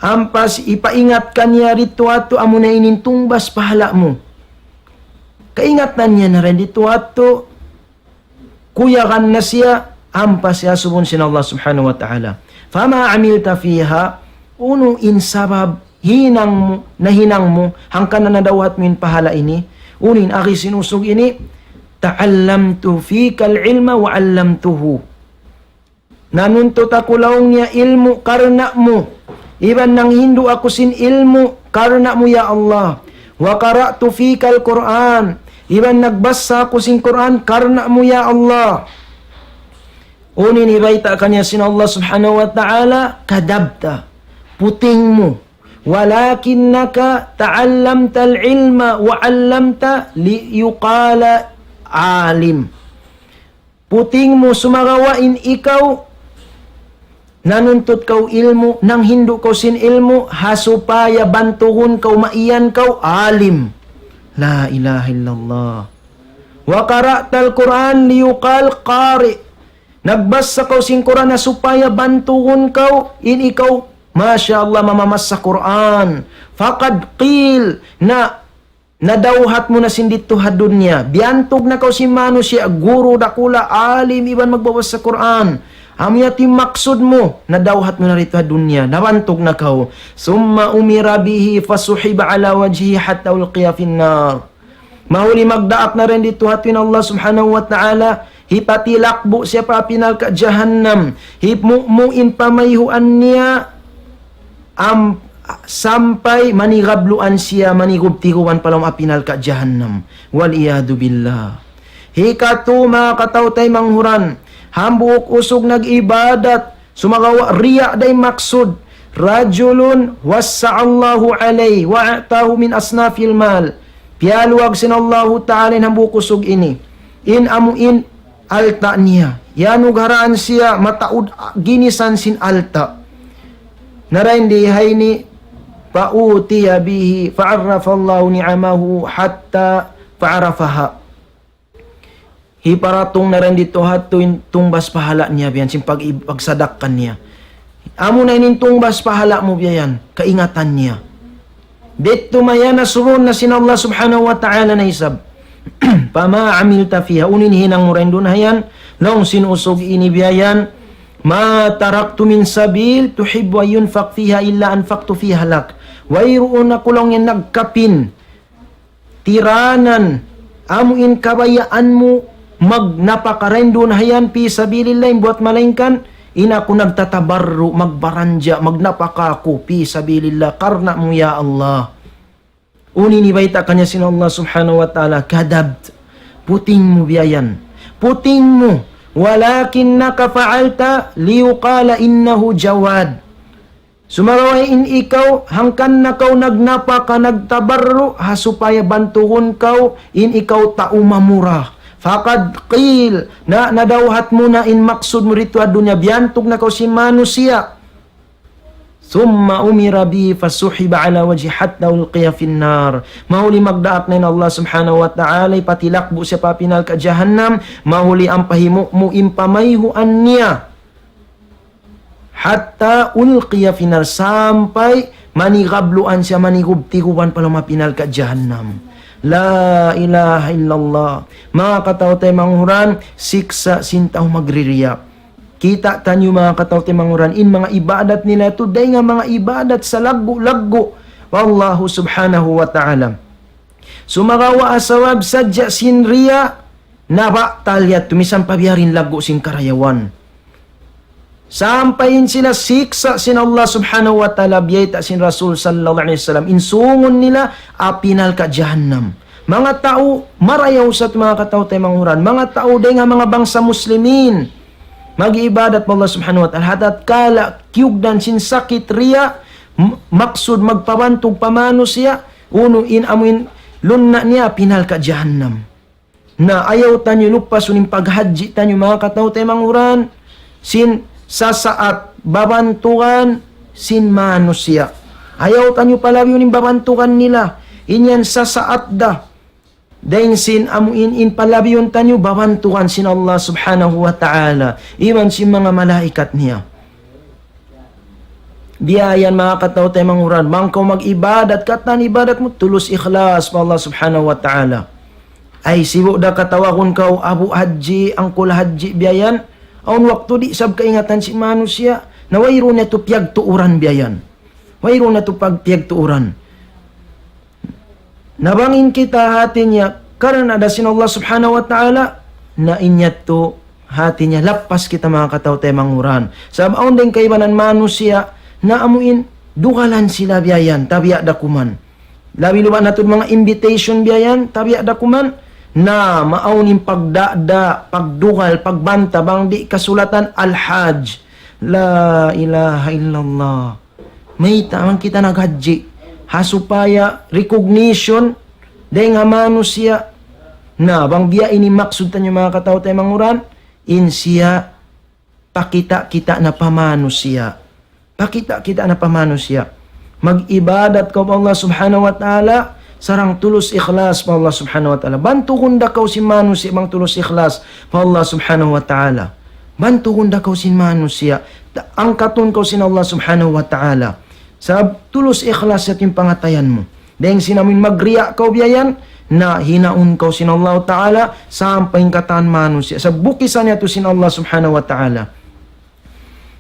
Ampa hipaingat kaniya didtu ha yadtu, amuna ini in tungbas pahala' mu. Kaingatan niya na dayn didtu ha yadtu, kuyagan na siya, ampa siya subun sin Allah subhanahu wa ta'ala. فما عملت فيها, unu in sabab hinang mu, nahinang mu, hangkan na nadawhat mu in pahala' ini, unu in agi sin usug ini, تعلمت فيك العلم وعلمته. Nanuntut aku laung niya ilmu' karna' mu. Iban nanghindu' aku sin ilmu' karna' mu, ya Allah. وقرأت فيك القرآن. Iban nagbasa aku sin Qur'an karna' mu, ya Allah. Unu in bayta' kaniya sin Allah subhanahu wa ta'ala, كذبت. Puting mu. ولكنك تعلمت العلم وعلمت ليقال عالم. Puting mu sumagawa' in ikaw, nanuntut kaw ilmu', nanghindu' kaw sin ilmu', ha supaya bantugun kaw, maiyan kaw, alim. La ilaha illallah. وقرأت القرآن ليقال قارئ. Nagbasa kaw sin Qur'an ha supaya bantugun kaw, in ikaw, masha Allah, mamamasa Qur'an. فقد قيل, na nadawhat mu na sin didtu ha dunya. Biyantug na kaw sin manusiya', guru dakula', alim, iban magbabasa Qur'an. Amu yadtu in maksud mu, nadawhat mu na didtu ha dunya, nabantug na kaw. ثم أمر به فسحب على وجهه حتى ألقي في النار. Mahuli magdaak na dayn didtu ha yadtu in Allah subhanahu wa ta'ala, hipatilakbu' siya pa api narka' jahannam, himu'mu' in pamayhuan niya, am-, sampay manigabluan siya, manigub-tiguban pa lawm api narka' jahannam. والعياذ بالله. Hikatu, manga kataw-taymanghuran, hambuuk usug nag-ibadat, sumagawa' riya' da in maksud. رجل وسع الله عليه وأعطاه من أصناف المال. Piyaluag sin Allahu Ta'ala in hambuuk usug ini. In amu in alta' niya. Iyanugaraan siya mataud ginisan sin alta'. Na dayn di ha ini, فأتي به فعرف الله نعمه حتى فعرفها. Hiparatung na dayn didtu ha yadtu in tungbas pahala' niya, biya' yan sin pag-, pagsadakka niya. Amuna ini in tungbas pahala' mu, biya' yan, kaingatan niya. Didtu mayan na subun na sin Allah subhanahu wa ta'ala na isab. فما عملت فيها, unu in hinang mu dayn duun ha yan, laung sin usug ini, biya' yan, ما تركت من سبيل تحب أن ينفق فيها إلا أنفقت فيها لك. Wayruun aku laung niya nagkapin tiranan, amu in kabayaan mu magnapaka dayn duun ha yan, fi sabilillah, in buwat malaingkan, in aku nagtatabarru', magbaranja', magnapaka aku, fi sabilillah, karna' mu, ya Allah. Unu in bayta' kaniya sin Allah subhanahu wa ta'ala, كذبت. Puting mu biya' yan. Puting mu. ولكنك فعلت ليقال إنه جواد. Sumagawa' in ikaw, hangkan na kaw nagnapaka, nagtabarru', ha supaya bantugun kaw, in ikaw tau mamura. فقد قيل, na, nadawhat mu na in maksud mu didtu ha dunya, biyantug na kaw sin manusiya'. ثم أمر به فسحب على وجهه حتى ألقي في النار. Mahuli magdaak na in Allah Subhanahu wa Ta'ala, hipatilakbu' siya pa api narka' jahannam, mahuli ampa himumu' in pamayhuan niya. حتى ألقي في النار, sampay manigabluan siya, manigub-tiguban pa lawm api narka' jahannam. La ilaha illallah. Manga kataw-taymanghuran, siksa' sin tau magririya'. Kita' taniyu manga kataw-taymanghuran, in manga ibadat nila yadtu, dayn ha manga ibadat salaggu'-laggu' pa Allahu Subhanahu wa Ta'ala. Sumagawa' sabab sadja sin riya', nabatal yadtu, misan pa biya' diin laggu' sin karayawan. Sampay in sila siksa' sin Allah Subhanahu wa Ta'ala, biyayta' sin Rasul sallallahu alayhi wasallam, in sūngun nila api narka' jahannam. Manga tau marayaw sa yadtu manga kataw-taymanghuran, manga tau dayn ha manga bangsa muslimin, mag-iibadat pa Allah Subhanahu wa Ta'ala. Ha tatkala kiyugdan sin sakit riya', m-, maksud magpabantug pa manusiya', unu in amuin lunna' niya, api narka' jahannam. Na ayaw taniyu lupasun in paghadji' taniyu manga kataw-taymanghuran, sin sasaat babantugan sin manusiya'. Ayaw taniyu palabiyun in babantugan nila, in yan sasaat da. Dayn sin amuin in palabiyun taniyu babantugan sin Allah Subhanahu wa Ta'ala, iban sin manga malaikat niya. Biya' yan manga kataw-taymanghuran, bang kaw mag-ibadat, katan ibadat mu tulus ikhlas pa Allah Subhanahu wa Ta'ala. Ay, sibu' da katawagun kaw Abu Hadji, Angkul Hadji, biya' yan. Awn waktu di' isab kaingatan sin manusiya', na wayruun natu' piyagtuuran biya' yan. Wayruun natu' pag-, piyagtuuran. Na bang in kita hati niya karna' da sin Allah Subhanahu wa Ta'ala, na in yadtu hati niya lappas kita manga kataw-taymanghuran. Sabab awn dayn kaibanan manusiya' na amuin dugalan sila biya' yan, tabiya' da kuman. Labi luba' na tuud manga invitation biya' yan, tabiya' da kuman. Na maawn in pagdada, pagdugal, pagbanta, bang di' kasulatan Al-Hajj. La ilaha illallah. Mayta' man kita naghadji'? Ha supaya recognition dayn ha manusiya'. Na, bang biya' ini maksud taniyu manga kataw-taymanghuran, in siya pakita'-kita' na pa manusiya'. Pakita'-kita' na pa manusiya'. Mag-ibadat kaw pa Allah Subhanahu wa Ta'ala, sarang tulus ikhlas pa Allah Subhanahu wa Ta'ala. Bantugun da kaw sin manusiya' bang tulus ikhlas pa Allah Subhanahu wa Ta'ala. Bantugun da kaw sin manusiya'. Ta-, angkatun kaw sin Allah Subhanahu wa Ta'ala. Sabab tulus ikhlas yadtu in pangatayan mu. Dayn sin amuin magriya' kaw biya' yan, na hinaun kaw sin Allah Ta'ala, sampay in katan manusiya'. Sabab bukisan yadtu sin Allah Subhanahu wa Ta'ala.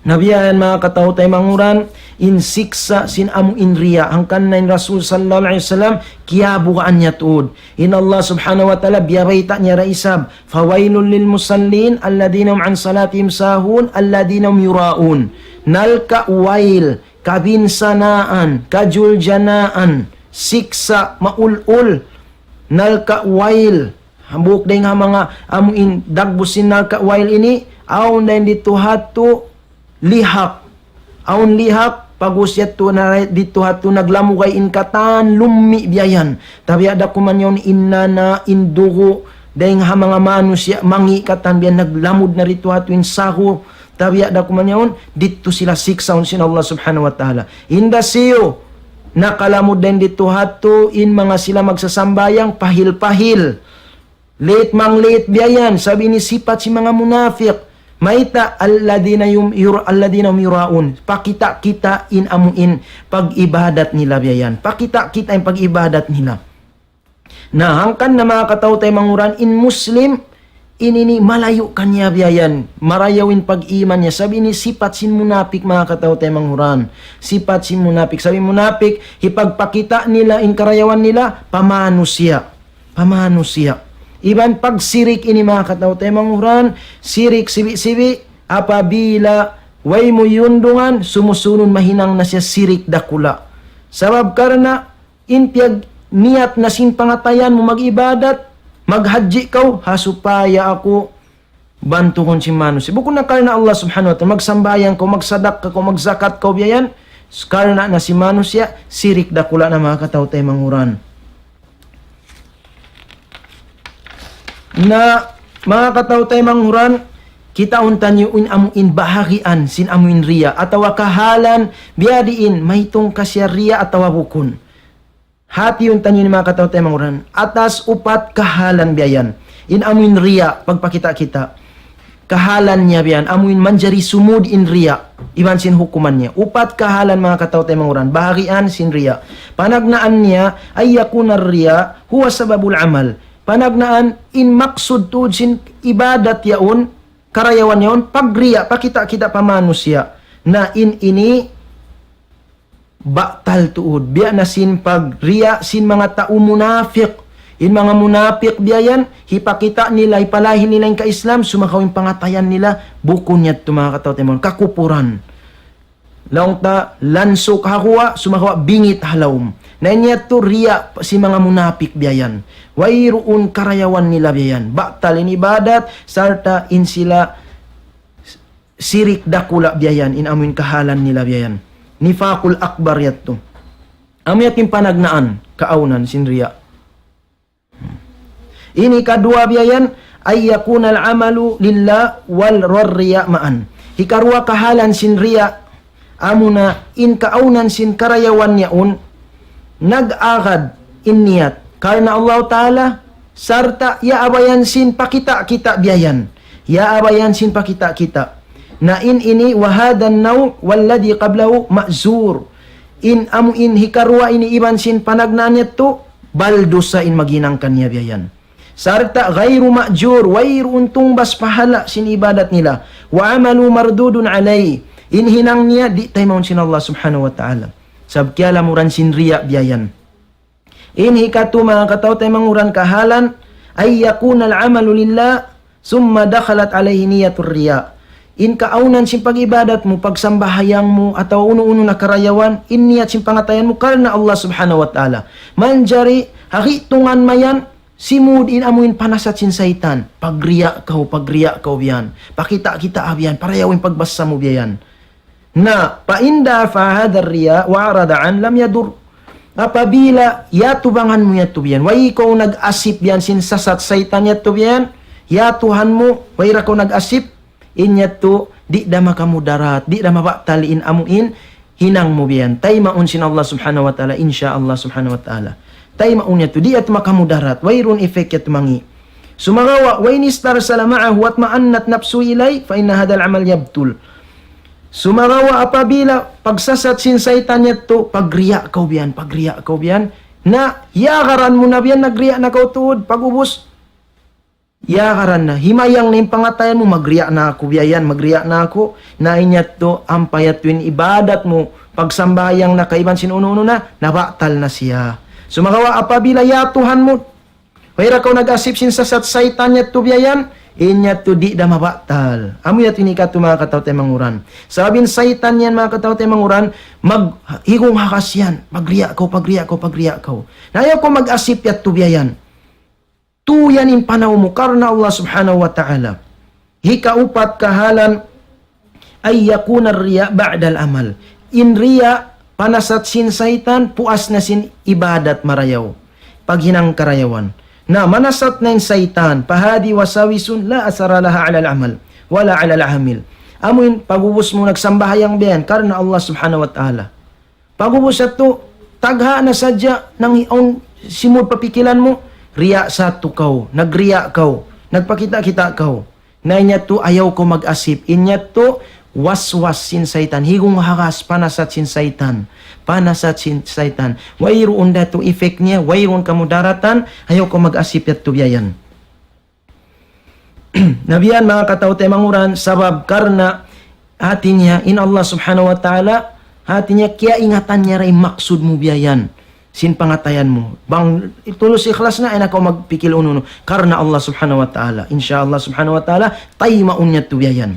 Na biya' yan manga kataw-taymanghuran, in siksa' sin amuin riya'. Hangkan na in Rasul sallallahu alayhi wasallam, kiyabugaan niya tuud. In Allah Subhanahu wa Ta'ala, biyabayta' niya da isab, فويل للمصلين الذين هم عن صلاتهم ساهون الذين هم يراءون. Nalka' wail, kabinsanaan, kajuljanaan, siksa' maul-ul, nalka' wail, hambuuk dayn ha manga amuin dagbus sin nalka' wail ini, awn dayn didtu ha yadtu lihak. Awn lihak, pag'ubus yadtu na didtu ha yadtu naglamugay in katan lummi' biya' yan. Tabiya' da kuman yaun in nana', in dugu', dayn ha manga manusiya' mangi' katan biya' yan naglamud na didtu ha yadtu in sagu. Tabiya' da kuman yaun, didtu sila siksaun sin Allah Subhanahu wa Ta'ala. In da siyu, nakalamud dayn didtu ha yadtu, in manga sila magsasambahayang, pahil-pahil. Late mang late biya' yan, sabab ini sipat sin manga munapik. Mayta', الذين هم ير-، الذين هم يراءون. Pakita'-kita' in amuin pag-ibadat nila biya' yan. Pakita'-kita' in pag-ibadat nila. Na, hangkan na manga kataw-taymanghuran in Muslim, in ini malayu' kaniya biya' yan. Marayaw in pag-iman niya. Sabab ini sipat sin munapik manga kataw-taymanghuran. Sipat sin munapik. Sabab in munapik, hipagpakita' nila in karayawan nila, pa manusiya'. Pa manusiya'. Iban pagsirik ini manga kataw-taymanghuran, sirik sibi'-sibi', apabila way mu iyundungan, sumusunun mahinang na siya sirik dakula'. Sabab karna' in piyagniyat na sin pangatayan mu mag-ibadat, maghadji' kaw, ha supaya aku bantugun sin manusiya'. Bukun na karna' Allah Subhanahu wa Ta'ala, magsambahayang kaw, magsadakka kaw, magzakat kaw, biya' yan, karna' na sin manusiya', sirik dakula' na manga kataw-taymanghuran. Na, manga kataw-taymanghuran, kitaun taniyu in amu in bahagian sin amu in riya, atawa kahalan, biya' diin, maytung ka siya riya atawa bukun. Hātihun taniyu ini manga kataw-taymanghuran, atas upat kahalan biya' yan. In amu in riya, pagpakita'-kita'. Kahalan niya biya' yan, amu in manjari sumud in riya, iban sin hukuman niya. Upat kahalan manga kataw-taymanghuran, bahagian sin riya. Panagnaan niya, أن يكون الرياء هو سبب العمل. Panagnaan in maksud tuud sin ibadat yaun, karayawan yaun, pagriya, pakita'-kita' pa manusiya'. Na in ini batal tuud. Biya' na sin pagriya sin manga tau munapik. In manga munapik biya' yan, hipakita' nila, hipalahi nila in ka-Islam, sumagawa' in pangatayan nila, bukun yadtu manga kataw-taymanghuran, kakupuran. Laung ta lansuk ha guwa', sumagawa' bingit ha lawm. Na in yadtu riya sin manga munapik biya' yan. Wayruun karayawan nila biya' yan. Batal in ibadat, sarta' in sila sirik dakula' biya' yan, in amu in kahalan nila biya' yan. Nifakul akbar yadtu. Amu yadtu in panagnaan, kaawnan sin riya. Ini kaduwa biya' yan, أن يكون العمل لله والرياء معا. Hikaruwa kahalan sin riya, amuna in kaawnan sin karayawan yaun, nag-agad in niyat. Karna' Allah Ta'ala, sarta' yaabayan sin pakita'-kita' biya' yan. Yaabayan sin pakita'-kita'. Na in ini, وهذا النوع والذي قبله مأجور. In amu in hikaruwa ini iban sin panagnaan yadtu, baldusa in maghinang kaniya biya' yan. Sarta' غير مأجور, wayruun tungbas pahala' sin ibadat nila. وعمله مردود عليه. In hinang niya, di' taymaun sin Allah Subhanahu wa Ta'ala. Sabab kiyalamuran sin riya biya' yan. In hikatu manga kataw-taymanghuran kahalan, أن يكون العمل لله ثم دخلت عليه نية الرياء. In kaawnan sin pag-ibadat mu, pagsambahayang mu, atawa unu-unu na karayawan, in niyat sin pangatayan mu karna' Allah Subhanahu wa Ta'ala. Manjari, ha gi'tungan mayan, simud in amu in panasat sin saytan. Pagriya' kaw, pagriya' kaw biya' yan. Pakita'-kita' biya' yan, parayaw in pagbassa mu biya' yan. Na, فإن دافع هذا الرياء وأعرض عنه لم يضر. Apabila yatubangan mu yadtu biya' yan, way kaw nag-asip biya' yan sin sasat saytan yadtu biya' yan, yatuhan mu, way da kaw nag-asip, in yadtu, di' da makamudarat, di' da mabatal in amu in hinang mu biya' yan. Taymaun sin Allah Subhanahu wa Ta'ala, insya Allah Subhanahu wa Ta'ala. Taymaun yadtu, di' yadtu makamudarat, wayruun effect yadtu mangi'. Sumagawa', وإن استرسل معه واطمأنت نفسه إليه فإن هذا العمل يبطل. Sumagawa' apabila pagsasat sin saytan yadtu, pagriya' kaw biya' yan, pagriya' kaw biya' yan, na yagaran mu na biya' yan, nagriya' na kaw tuud, pag'ubus, yagaran na, himayang na in pangatayan mu, magriya' na aku biya' yan, magriya' na aku, na in yadtu, ampa yadtu in ibadat mu, pagsambahayang na kaiban sin unu-unu na, nabatal na siya. Sumagawa' apabila yatuhan mu, way da kaw nag-asip sin sasat saytan yadtu biya' yan, in yadtu di' da mabatal. Amu yadtu in hikatu manga kataw-taymanghuran. Sabab in saytan yan manga kataw-taymanghuran, mag-, higung hakas yan, pagriya' kaw, pagriya' kaw, pagriya' kaw. Na ayaw kaw mag-asip yadtu biya' yan. Tu yan in panaw mu karna' Allah Subhanahu wa Ta'ala. Hikaupat kahalan, أن يكون الرياء بعد العمل. In riya', panasat sin saytan, puas na sin ibadat marayaw. Paghinang karayawan. Na, manasat na in saytan, فهذه وساوس لا أثر لها على العمل ولا على العامل. Amu in, pag'ubus mu nagsambahayang biya' yan, karna' Allah Subhanahu wa Ta'ala. Pag'ubus yadtu, tagha' na sadja nang awn simud pa pikilan mu, riya' sa tu kaw, nagriya' kaw, nagpakita'-kita' kaw. Na in yadtu ayaw kaw mag-asip, in yadtu waswas sin saytan, higung hakas panasat sin saytan, panasat sin saytan. Wayruun da tu effect niya, wayruun kamudaratan, ayaw kaw mag-asip yadtu biya' yan. Na biya' yan manga kataw-taymanghuran, sabab karna' hati niya, in Allah Subhanahu wa Ta'ala, hati niya, kiyaingatan niya da in maksud mu biya' yan, sin pangatayan mu. Bang tulus ikhlas na, ayaw na kaw magpikil unu-unu. Karna' Allah Subhanahu wa Ta'ala. Insya Allah Subhanahu wa Ta'ala, taymaun niya tu biya' yan.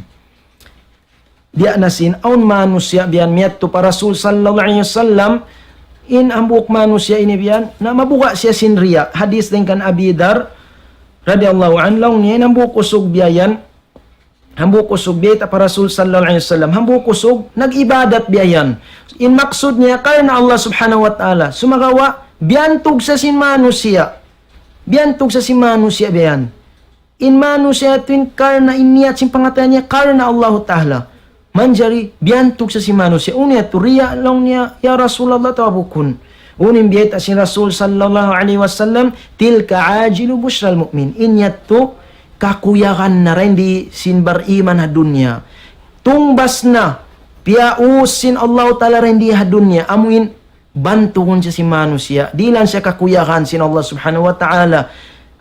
Biya' na sin, awn manusiya' biya' yan miyadtu pa Rasul sallallahu alayhi wasallam, in hambuuk manusiya' ini biya' yan, na mabuga' siya sin riya'. Hadis dayn kan Abi Dhar, radiyallahu anhu, laung niya, in hambuuk usug biya' yan, hambuuk usug biyayta' pa Rasul sallallahu alayhi wasallam, hambuuk usug, nag-ibadat biya' yan. In maksud niya, karna' Allah Subhanahu wa Ta'ala. Sumagawa', biyantug sa sin manusiya'. Biyantug sa sin manusiya' biya' yan. In manusiya' yadtu in karna' in niyat sin pangatayan niya karna' Allahu Ta'ala. Manjari biyantug sa sin manusiya'. Unu yadtu riya' laung niya, ya Rasulullah, atawa bukun? Unu in biyayta' sin Rasul sallallahu alayhi wasallam, تلك عاجل بشرى المؤمن. In yadtu kakuyagan na dayn di sin bariman ha dunya. Tungbas na, piyaus sin Allahu Ta'ala dayn di ha dunya. Amu in bantugun siya sin manusiya'. Dihilan siya kakuyagan sin Allah Subhanahu wa Ta'ala.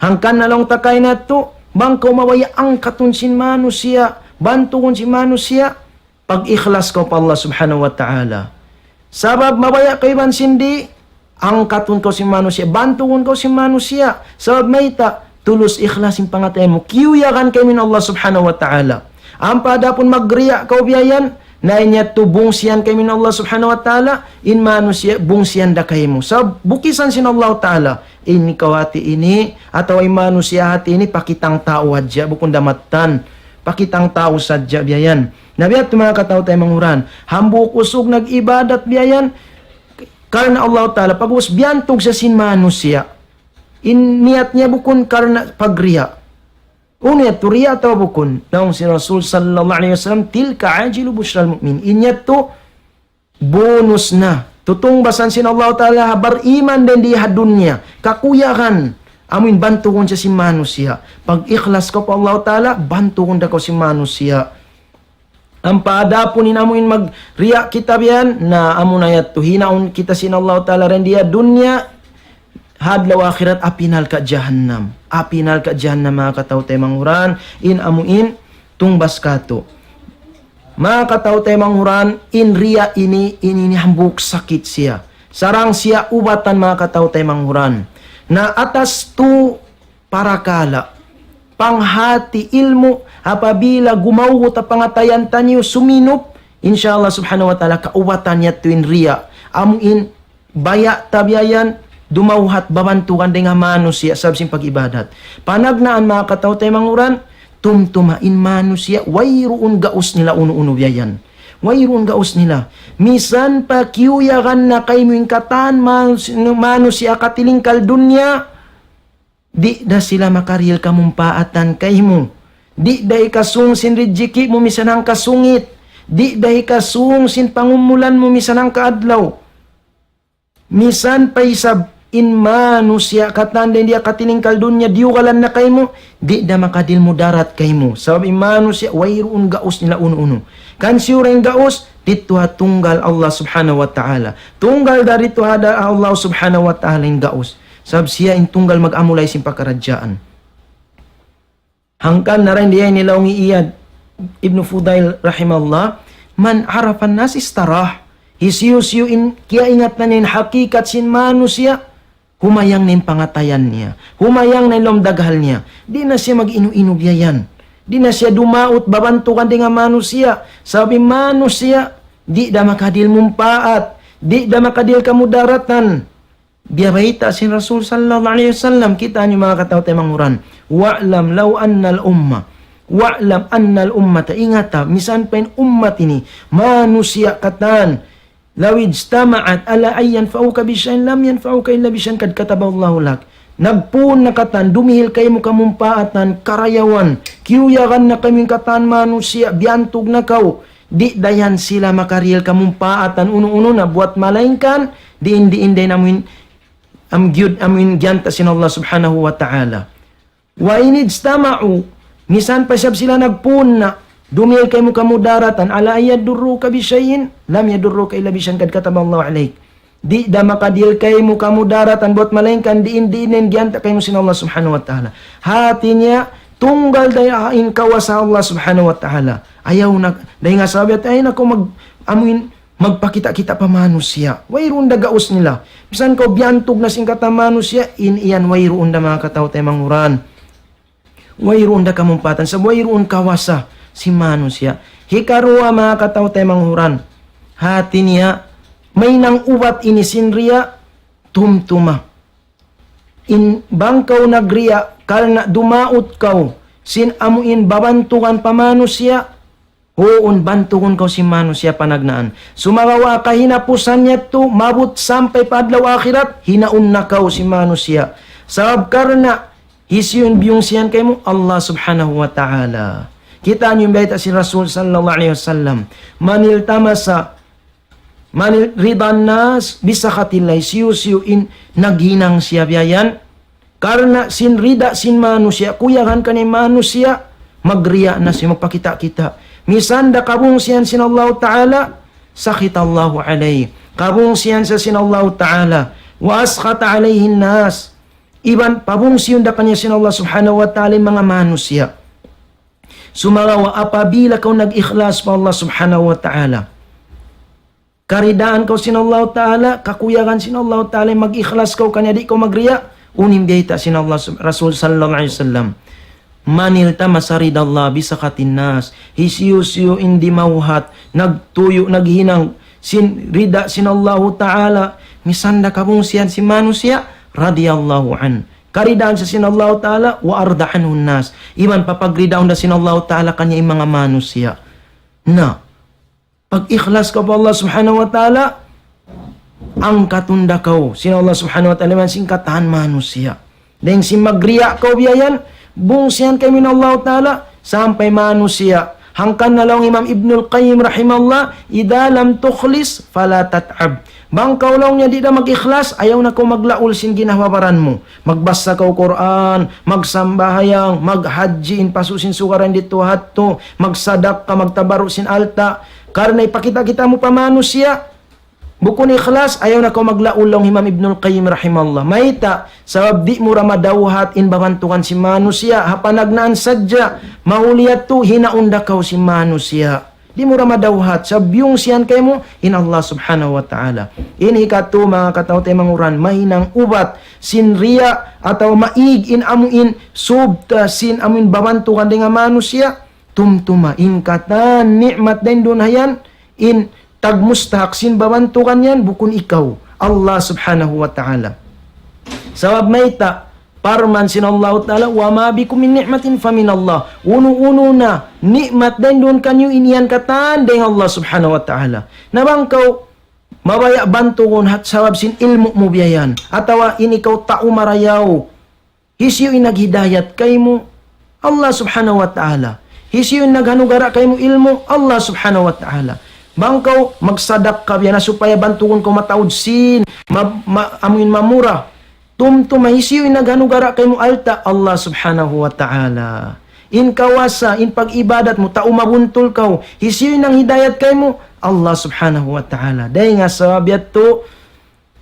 Hangkan na laung ta kaina yadtu, bang kaw mabaya' angkatun sin manusiya', bantugun sin manusiya', pag-ikhlas kaw pa Allah Subhanahu wa Ta'ala. Sabab mabaya' kaw iban sin di', angkatun kaw sin manusiya', bantugun kaw sin manusiya'. Sabab mayta', tulus ikhlas in pangatayan mu. Kiyuyagan kaymu in Allah Subhanahu wa Ta'ala. Ampa adapun magriya' kaw biya' yan, na in yadtu bungsihan kaymu in Allah Subhanahu wa Ta'ala, in manusiya' bungsihan da kaymu. Sabab bukisan sin Allah Ta'ala, in ikaw hati ini, atawa in manusiya' hati ini, pakitang tau hadja, bukun da mattan. Pakitang tau sadja biya' yan. Na biya' yadtu manga kataw-taymanghuran. Hambuuk usug nag-ibadat biya' yan, karna' Allah Ta'ala, pag'ubus biyantug siya sin manusiya'. In niyat niya bukun karna' pagriya'. Unu yadtu, riya' atawa bukun? Laung sin Rasul sallallahu alayhi wasallam, تلك عاجل بشرى المؤمن. In yadtu, bonus na. Tutungbasan sin Allah Ta'ala ha bariman dayn di ha dunya. Kakuyagan. Amu in bantugun siya sin manusiya'. Pag-ikhlas kaw pa Allah Ta'ala, bantugun da kaw sin manusiya'. Ampa adapun in amu in magriya' kita biya' yan, na amu na yadtu hinaun kita sin Allah Ta'ala dayn di ha dunya, ha adlaw akhirat api narka' jahannam. Api narka' jahannam, manga kataw-taymanghuran, in amu in tungbas katu'. Manga kataw-taymanghuran, in riya' ini, in ini hambuuk sakit siya. Sarang siya ubatan, manga kataw-taymanghuran. Na atas tu parakala'. Panghati, ilmu', apabila gumawgut ha pangatayan taniyu suminup, insya Allah Subhanahu wa Ta'ala kaubatan yadtu in riya'. Amu in baya' ta biya' yan, dumawhat babantugan dayn ha manusiya' sabab sin pag-ibadat. Panagnaan, manga kataw-taymanghuran, tumtuma in manusiya', wayruun gaus nila unu-unu biya' yan. Wayruun gaus nila. Misan pa kiyuyagan na kaymu in katan manus-, manusiya' katilingkal dunya, di' da sila makarihil kamumpaatan kaymu. Di' da hikasung sin rijiki' mu misan hangka sungit. Di' da hikasung sin pangumulan mu misan hangka adlaw. Misan pa isab in manusiya' katan dayn di ha katilingkal dunya diyugalan na kaymu, di' da makadihil mudarat kaymu. Sabab in manusiya' wayruun gaus nila unu-unu. Kan siyu ra in gaus, didtu ha tunggal Allah Subhanahu wa Ta'ala. Tunggal da didtu ha da-, Allah Subhanahu wa Ta'ala in gaus. Sabab siya in tunggal mag-amulay sin pakaradjaan. Hangkan na dayn di ha ini laung hi Iyad ibn Fudail rahimahullah, من عرف الناس استراح. Hisiyu-siyu in kiyaingatan niya in hakikat sin manusiya', humayang na in pangatayan niya. Humayang na in lawm daghal niya. Di' na siya mag-inu-inu biya' yan. Di' na siya dumaut babantugan dayn ha manusiya'. Sabab in manusiya', di' da makadihil mumpaat. Di' da makadihil kamudaratan. Biya' bayta' sin Rasul sallallahu alayhi wasallam, kitaa niyu manga kataw-taymanghuran. واعلم لو أن الأمة، واعلم أن الأمة, ingata, misan pa in ummat ini, manusiya' katan, لو اجتمعت على أن ينفعوك بشيء لم ينفعوك إلا بشيء قد كتبه الله لك. Nagpuun na katan, dumihil kaymu kamumpaatan, karayawan, kiyuyagan na kaymu in katan manusiya', biyantug na kaw, di' dayn sila makarihil kamumpaatan unu-unu na buwat malaingkan, diin-diin dayn amuin, am giyud, amuin giyanta' sin Allah Subhanahu wa Ta'ala. وإن اجتمعوا, misan pa isab sila nagpuun na, dumihil kaymu kamudaratan, على أن يضروك بشيء لم يضروك إلا بشيء قد كتبه الله عليك. Di' da makadihil kaymu kamudaratan buwat malaingkan diin-diin in giyanta' kaymu sin Allah Subhanahu wa Ta'ala. Hati niya, tunggal da in kawasa Allah Subhanahu wa Ta'ala. Ayaw na, dayn ha sabab, ayaw na kaw mag-, amuin, magpakita'-kita' pa manusiya'. Wayruun da gaus nila. Misan kaw biyantug na sin katan manusiya', in yan wayruun da manga kataw-taymanghuran. Wayruun da kamumpaatan, sabab wayruun kawasa sin manusiya'. Hikaruwa manga kataw-taymanghuran. Hati niya, mahinang ubat ini sin riya', tumtuma. In bang kaw nagriya', karna' dumaut kaw, sin amuin babantugan pa manusiya', huun bantugun kaw sin manusiya' panagnaan. Sumagawa' kahinapusan niya yadtu, maabut sampay pa adlaw akhirat, hinaun na kaw sin manusiya'. Sabab karna' Hisiyu in biyungsihan kaymu? Allah Subhanahu wa Ta'ala. Kita' niyu in bayta' sin Rasul sallallahu alayhi wasallam, من التمس من رضا الناس بسخط الله, hisiyu-siyu in naghinang siya biya' yan karna' sin rida sin manusiya', kuyagan kaniya in manusiya', magriya' na siya, magpakita'-kita'. Misan da kabungsihan sin Allahu Ta'ala, سخط الله عليه, kabungsihan siya sin Allahu Ta'ala. وأسخط عليه الناس, iban pabungsihun da kaniya sin Allah Subhanahu wa Ta'ala in manga manusiya'. Sumagawa' apabila kaw nag-ikhlas pa Allah Subhanahu wa Ta'ala, karidaan kaw sin Allahu Ta'ala, kakuyagan sin Allahu Ta'ala, mag-ikhlas kaw kaniya, di' kaw magriya', unu in bayta' sin Allah sub-, Rasul sallallahu alayhi wasallam, من التمس رضا الله بسخط الناس, hisiyu-siyu in dimawhat, nagtuyu', naghinang sin rida sin Allahu Ta'ala, misan da kabungsihan sin manusiya', رضي الله عنه, karidaan siya sin Allahu Ta'ala, وأرضى عنه الناس, iban papagridaun da sin Allahu Ta'ala kaniya in manga manusiya'. Na, pag-ikhlas kaw pa Allah Subhanahu wa Ta'ala, angkatun da kaw sin Allah Subhanahu wa Ta'ala iban sin katan manusiya'. Dayn sin magriya' kaw biya' yan, bungsihan kaymu in Allah Ta'ala, sampay manusiya'. Hangkan na laung Imam Ibnul Qayyim rahimahullah, إذا لم تخلص فلا تتعب. Bang kaw laung niya di' da mag-ikhlas, ayaw na kaw maglaul sin ginhawa-baran mu. Magbasa kaw Qur'an, magsambahayang, maghajji in pasu' sin sugaran didtu hattu, magsadakka, magtabarru' sin alta'. Karna' ipakita'-kita' mu pa manusiya', bukun ikhlas, ayaw na kaw maglaul laung Imam Ibnul Qayyim rahimahullah. Mayta'? Sabab di' mu da madawhat in babantugan sin manusiya', ha panagnaan sadja, mahuli yadtu hinaun da kaw sin manusiya'. Di' mu da madawhat, sabab biyungsihan kaymu in Allah Subhanahu wa Ta'ala. Ini katu', manga kataw-taymanghuran, mahinang ubat sin riya' atawa maig in amu in subta sin amu in babantugan dayn ha manusiya', tumtuma in katan ni'mat dayn duun ha yan, in tagmustahak sin babantugan yan, bukun ikaw, Allah Subhanahu wa Ta'ala. Sabab mayta', parman sin Allahu Ta'ala, وما بكم من نعمة فمن الله. Unu-unu na ni'mat dayn duun kaniyu, in yan katan dayn Allah Subhanahu wa Ta'ala. Na bang kaw mabaya' bantugun hat sabab sin ilmu' mu biya' yan, atawa in ikaw tau marayaw, hisiyu in naghidayat kaymu? Allah Subhanahu wa Ta'ala. Hisiyu in naghanugara' kaymu ilmu'? Allah Subhanahu wa Ta'ala. Bang kaw magsadakka biya' na supaya bantugun kaw mataud sin, ma-, ma-, amuin mamura. Tumtuma, hisiyu in naghanugara' kaymu alta'? Allah Subhanahu wa Ta'ala. In kawasa, in pag-ibadat mu, tau mabuntul kaw, hisiyu in nanghidayat kaymu? Allah Subhanahu wa Ta'ala. Dayn ha sabab yadtu,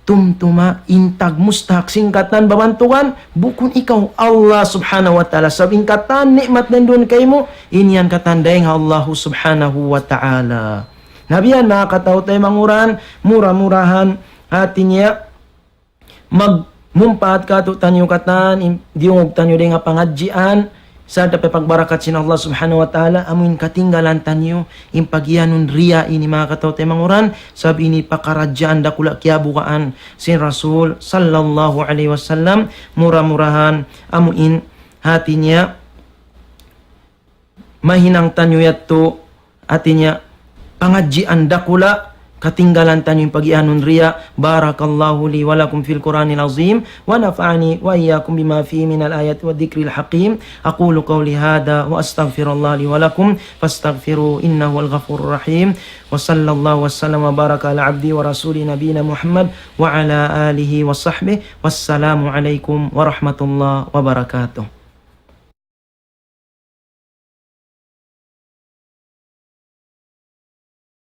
tumtuma, in tagmustahak sin katan babantugan, bukun ikaw, Allah Subhanahu wa Ta'ala. Sabab in katan ni'mat dayn duun kaymu, in yan katan dayn ha Allah Subhanahu wa Ta'ala. Na biya' yan, manga kataw-taymanghuran, mura-murahan, hati niya, magmumpaat katu'taniyu katan, in-, diyungug taniyu dayn ha pangadjian, sarta' pa pagbarakat sin Allah Subhanahu wa Ta'ala, amuin katinggalan taniyu in pagiyanun riya' ini, manga kataw-taymanghuran, sabab ini pakaradjaan dakula' kiyabugaan sin Rasul sallallahu alayhi wasallam, mura-murahan, amuin hati niya, mahinang taniyu yadtu, hati niya, pangadjian dakula', katinggalan taniyu in pagiyanun riya'. بارك الله لي ولكم في القرآن العظيم، ونفعني وإياكم بما فيه من الآيات والذكر الحكيم. أقول قولي هذا وأستغفر الله لي ولكم، فاستغفروه إنه هو الغفور الرحيم. وصلى الله وسلم وبارك على عبده ورسوله نبينا محمد وعلى آله وصحبه. والسلام عليكم ورحمة الله وبركاته.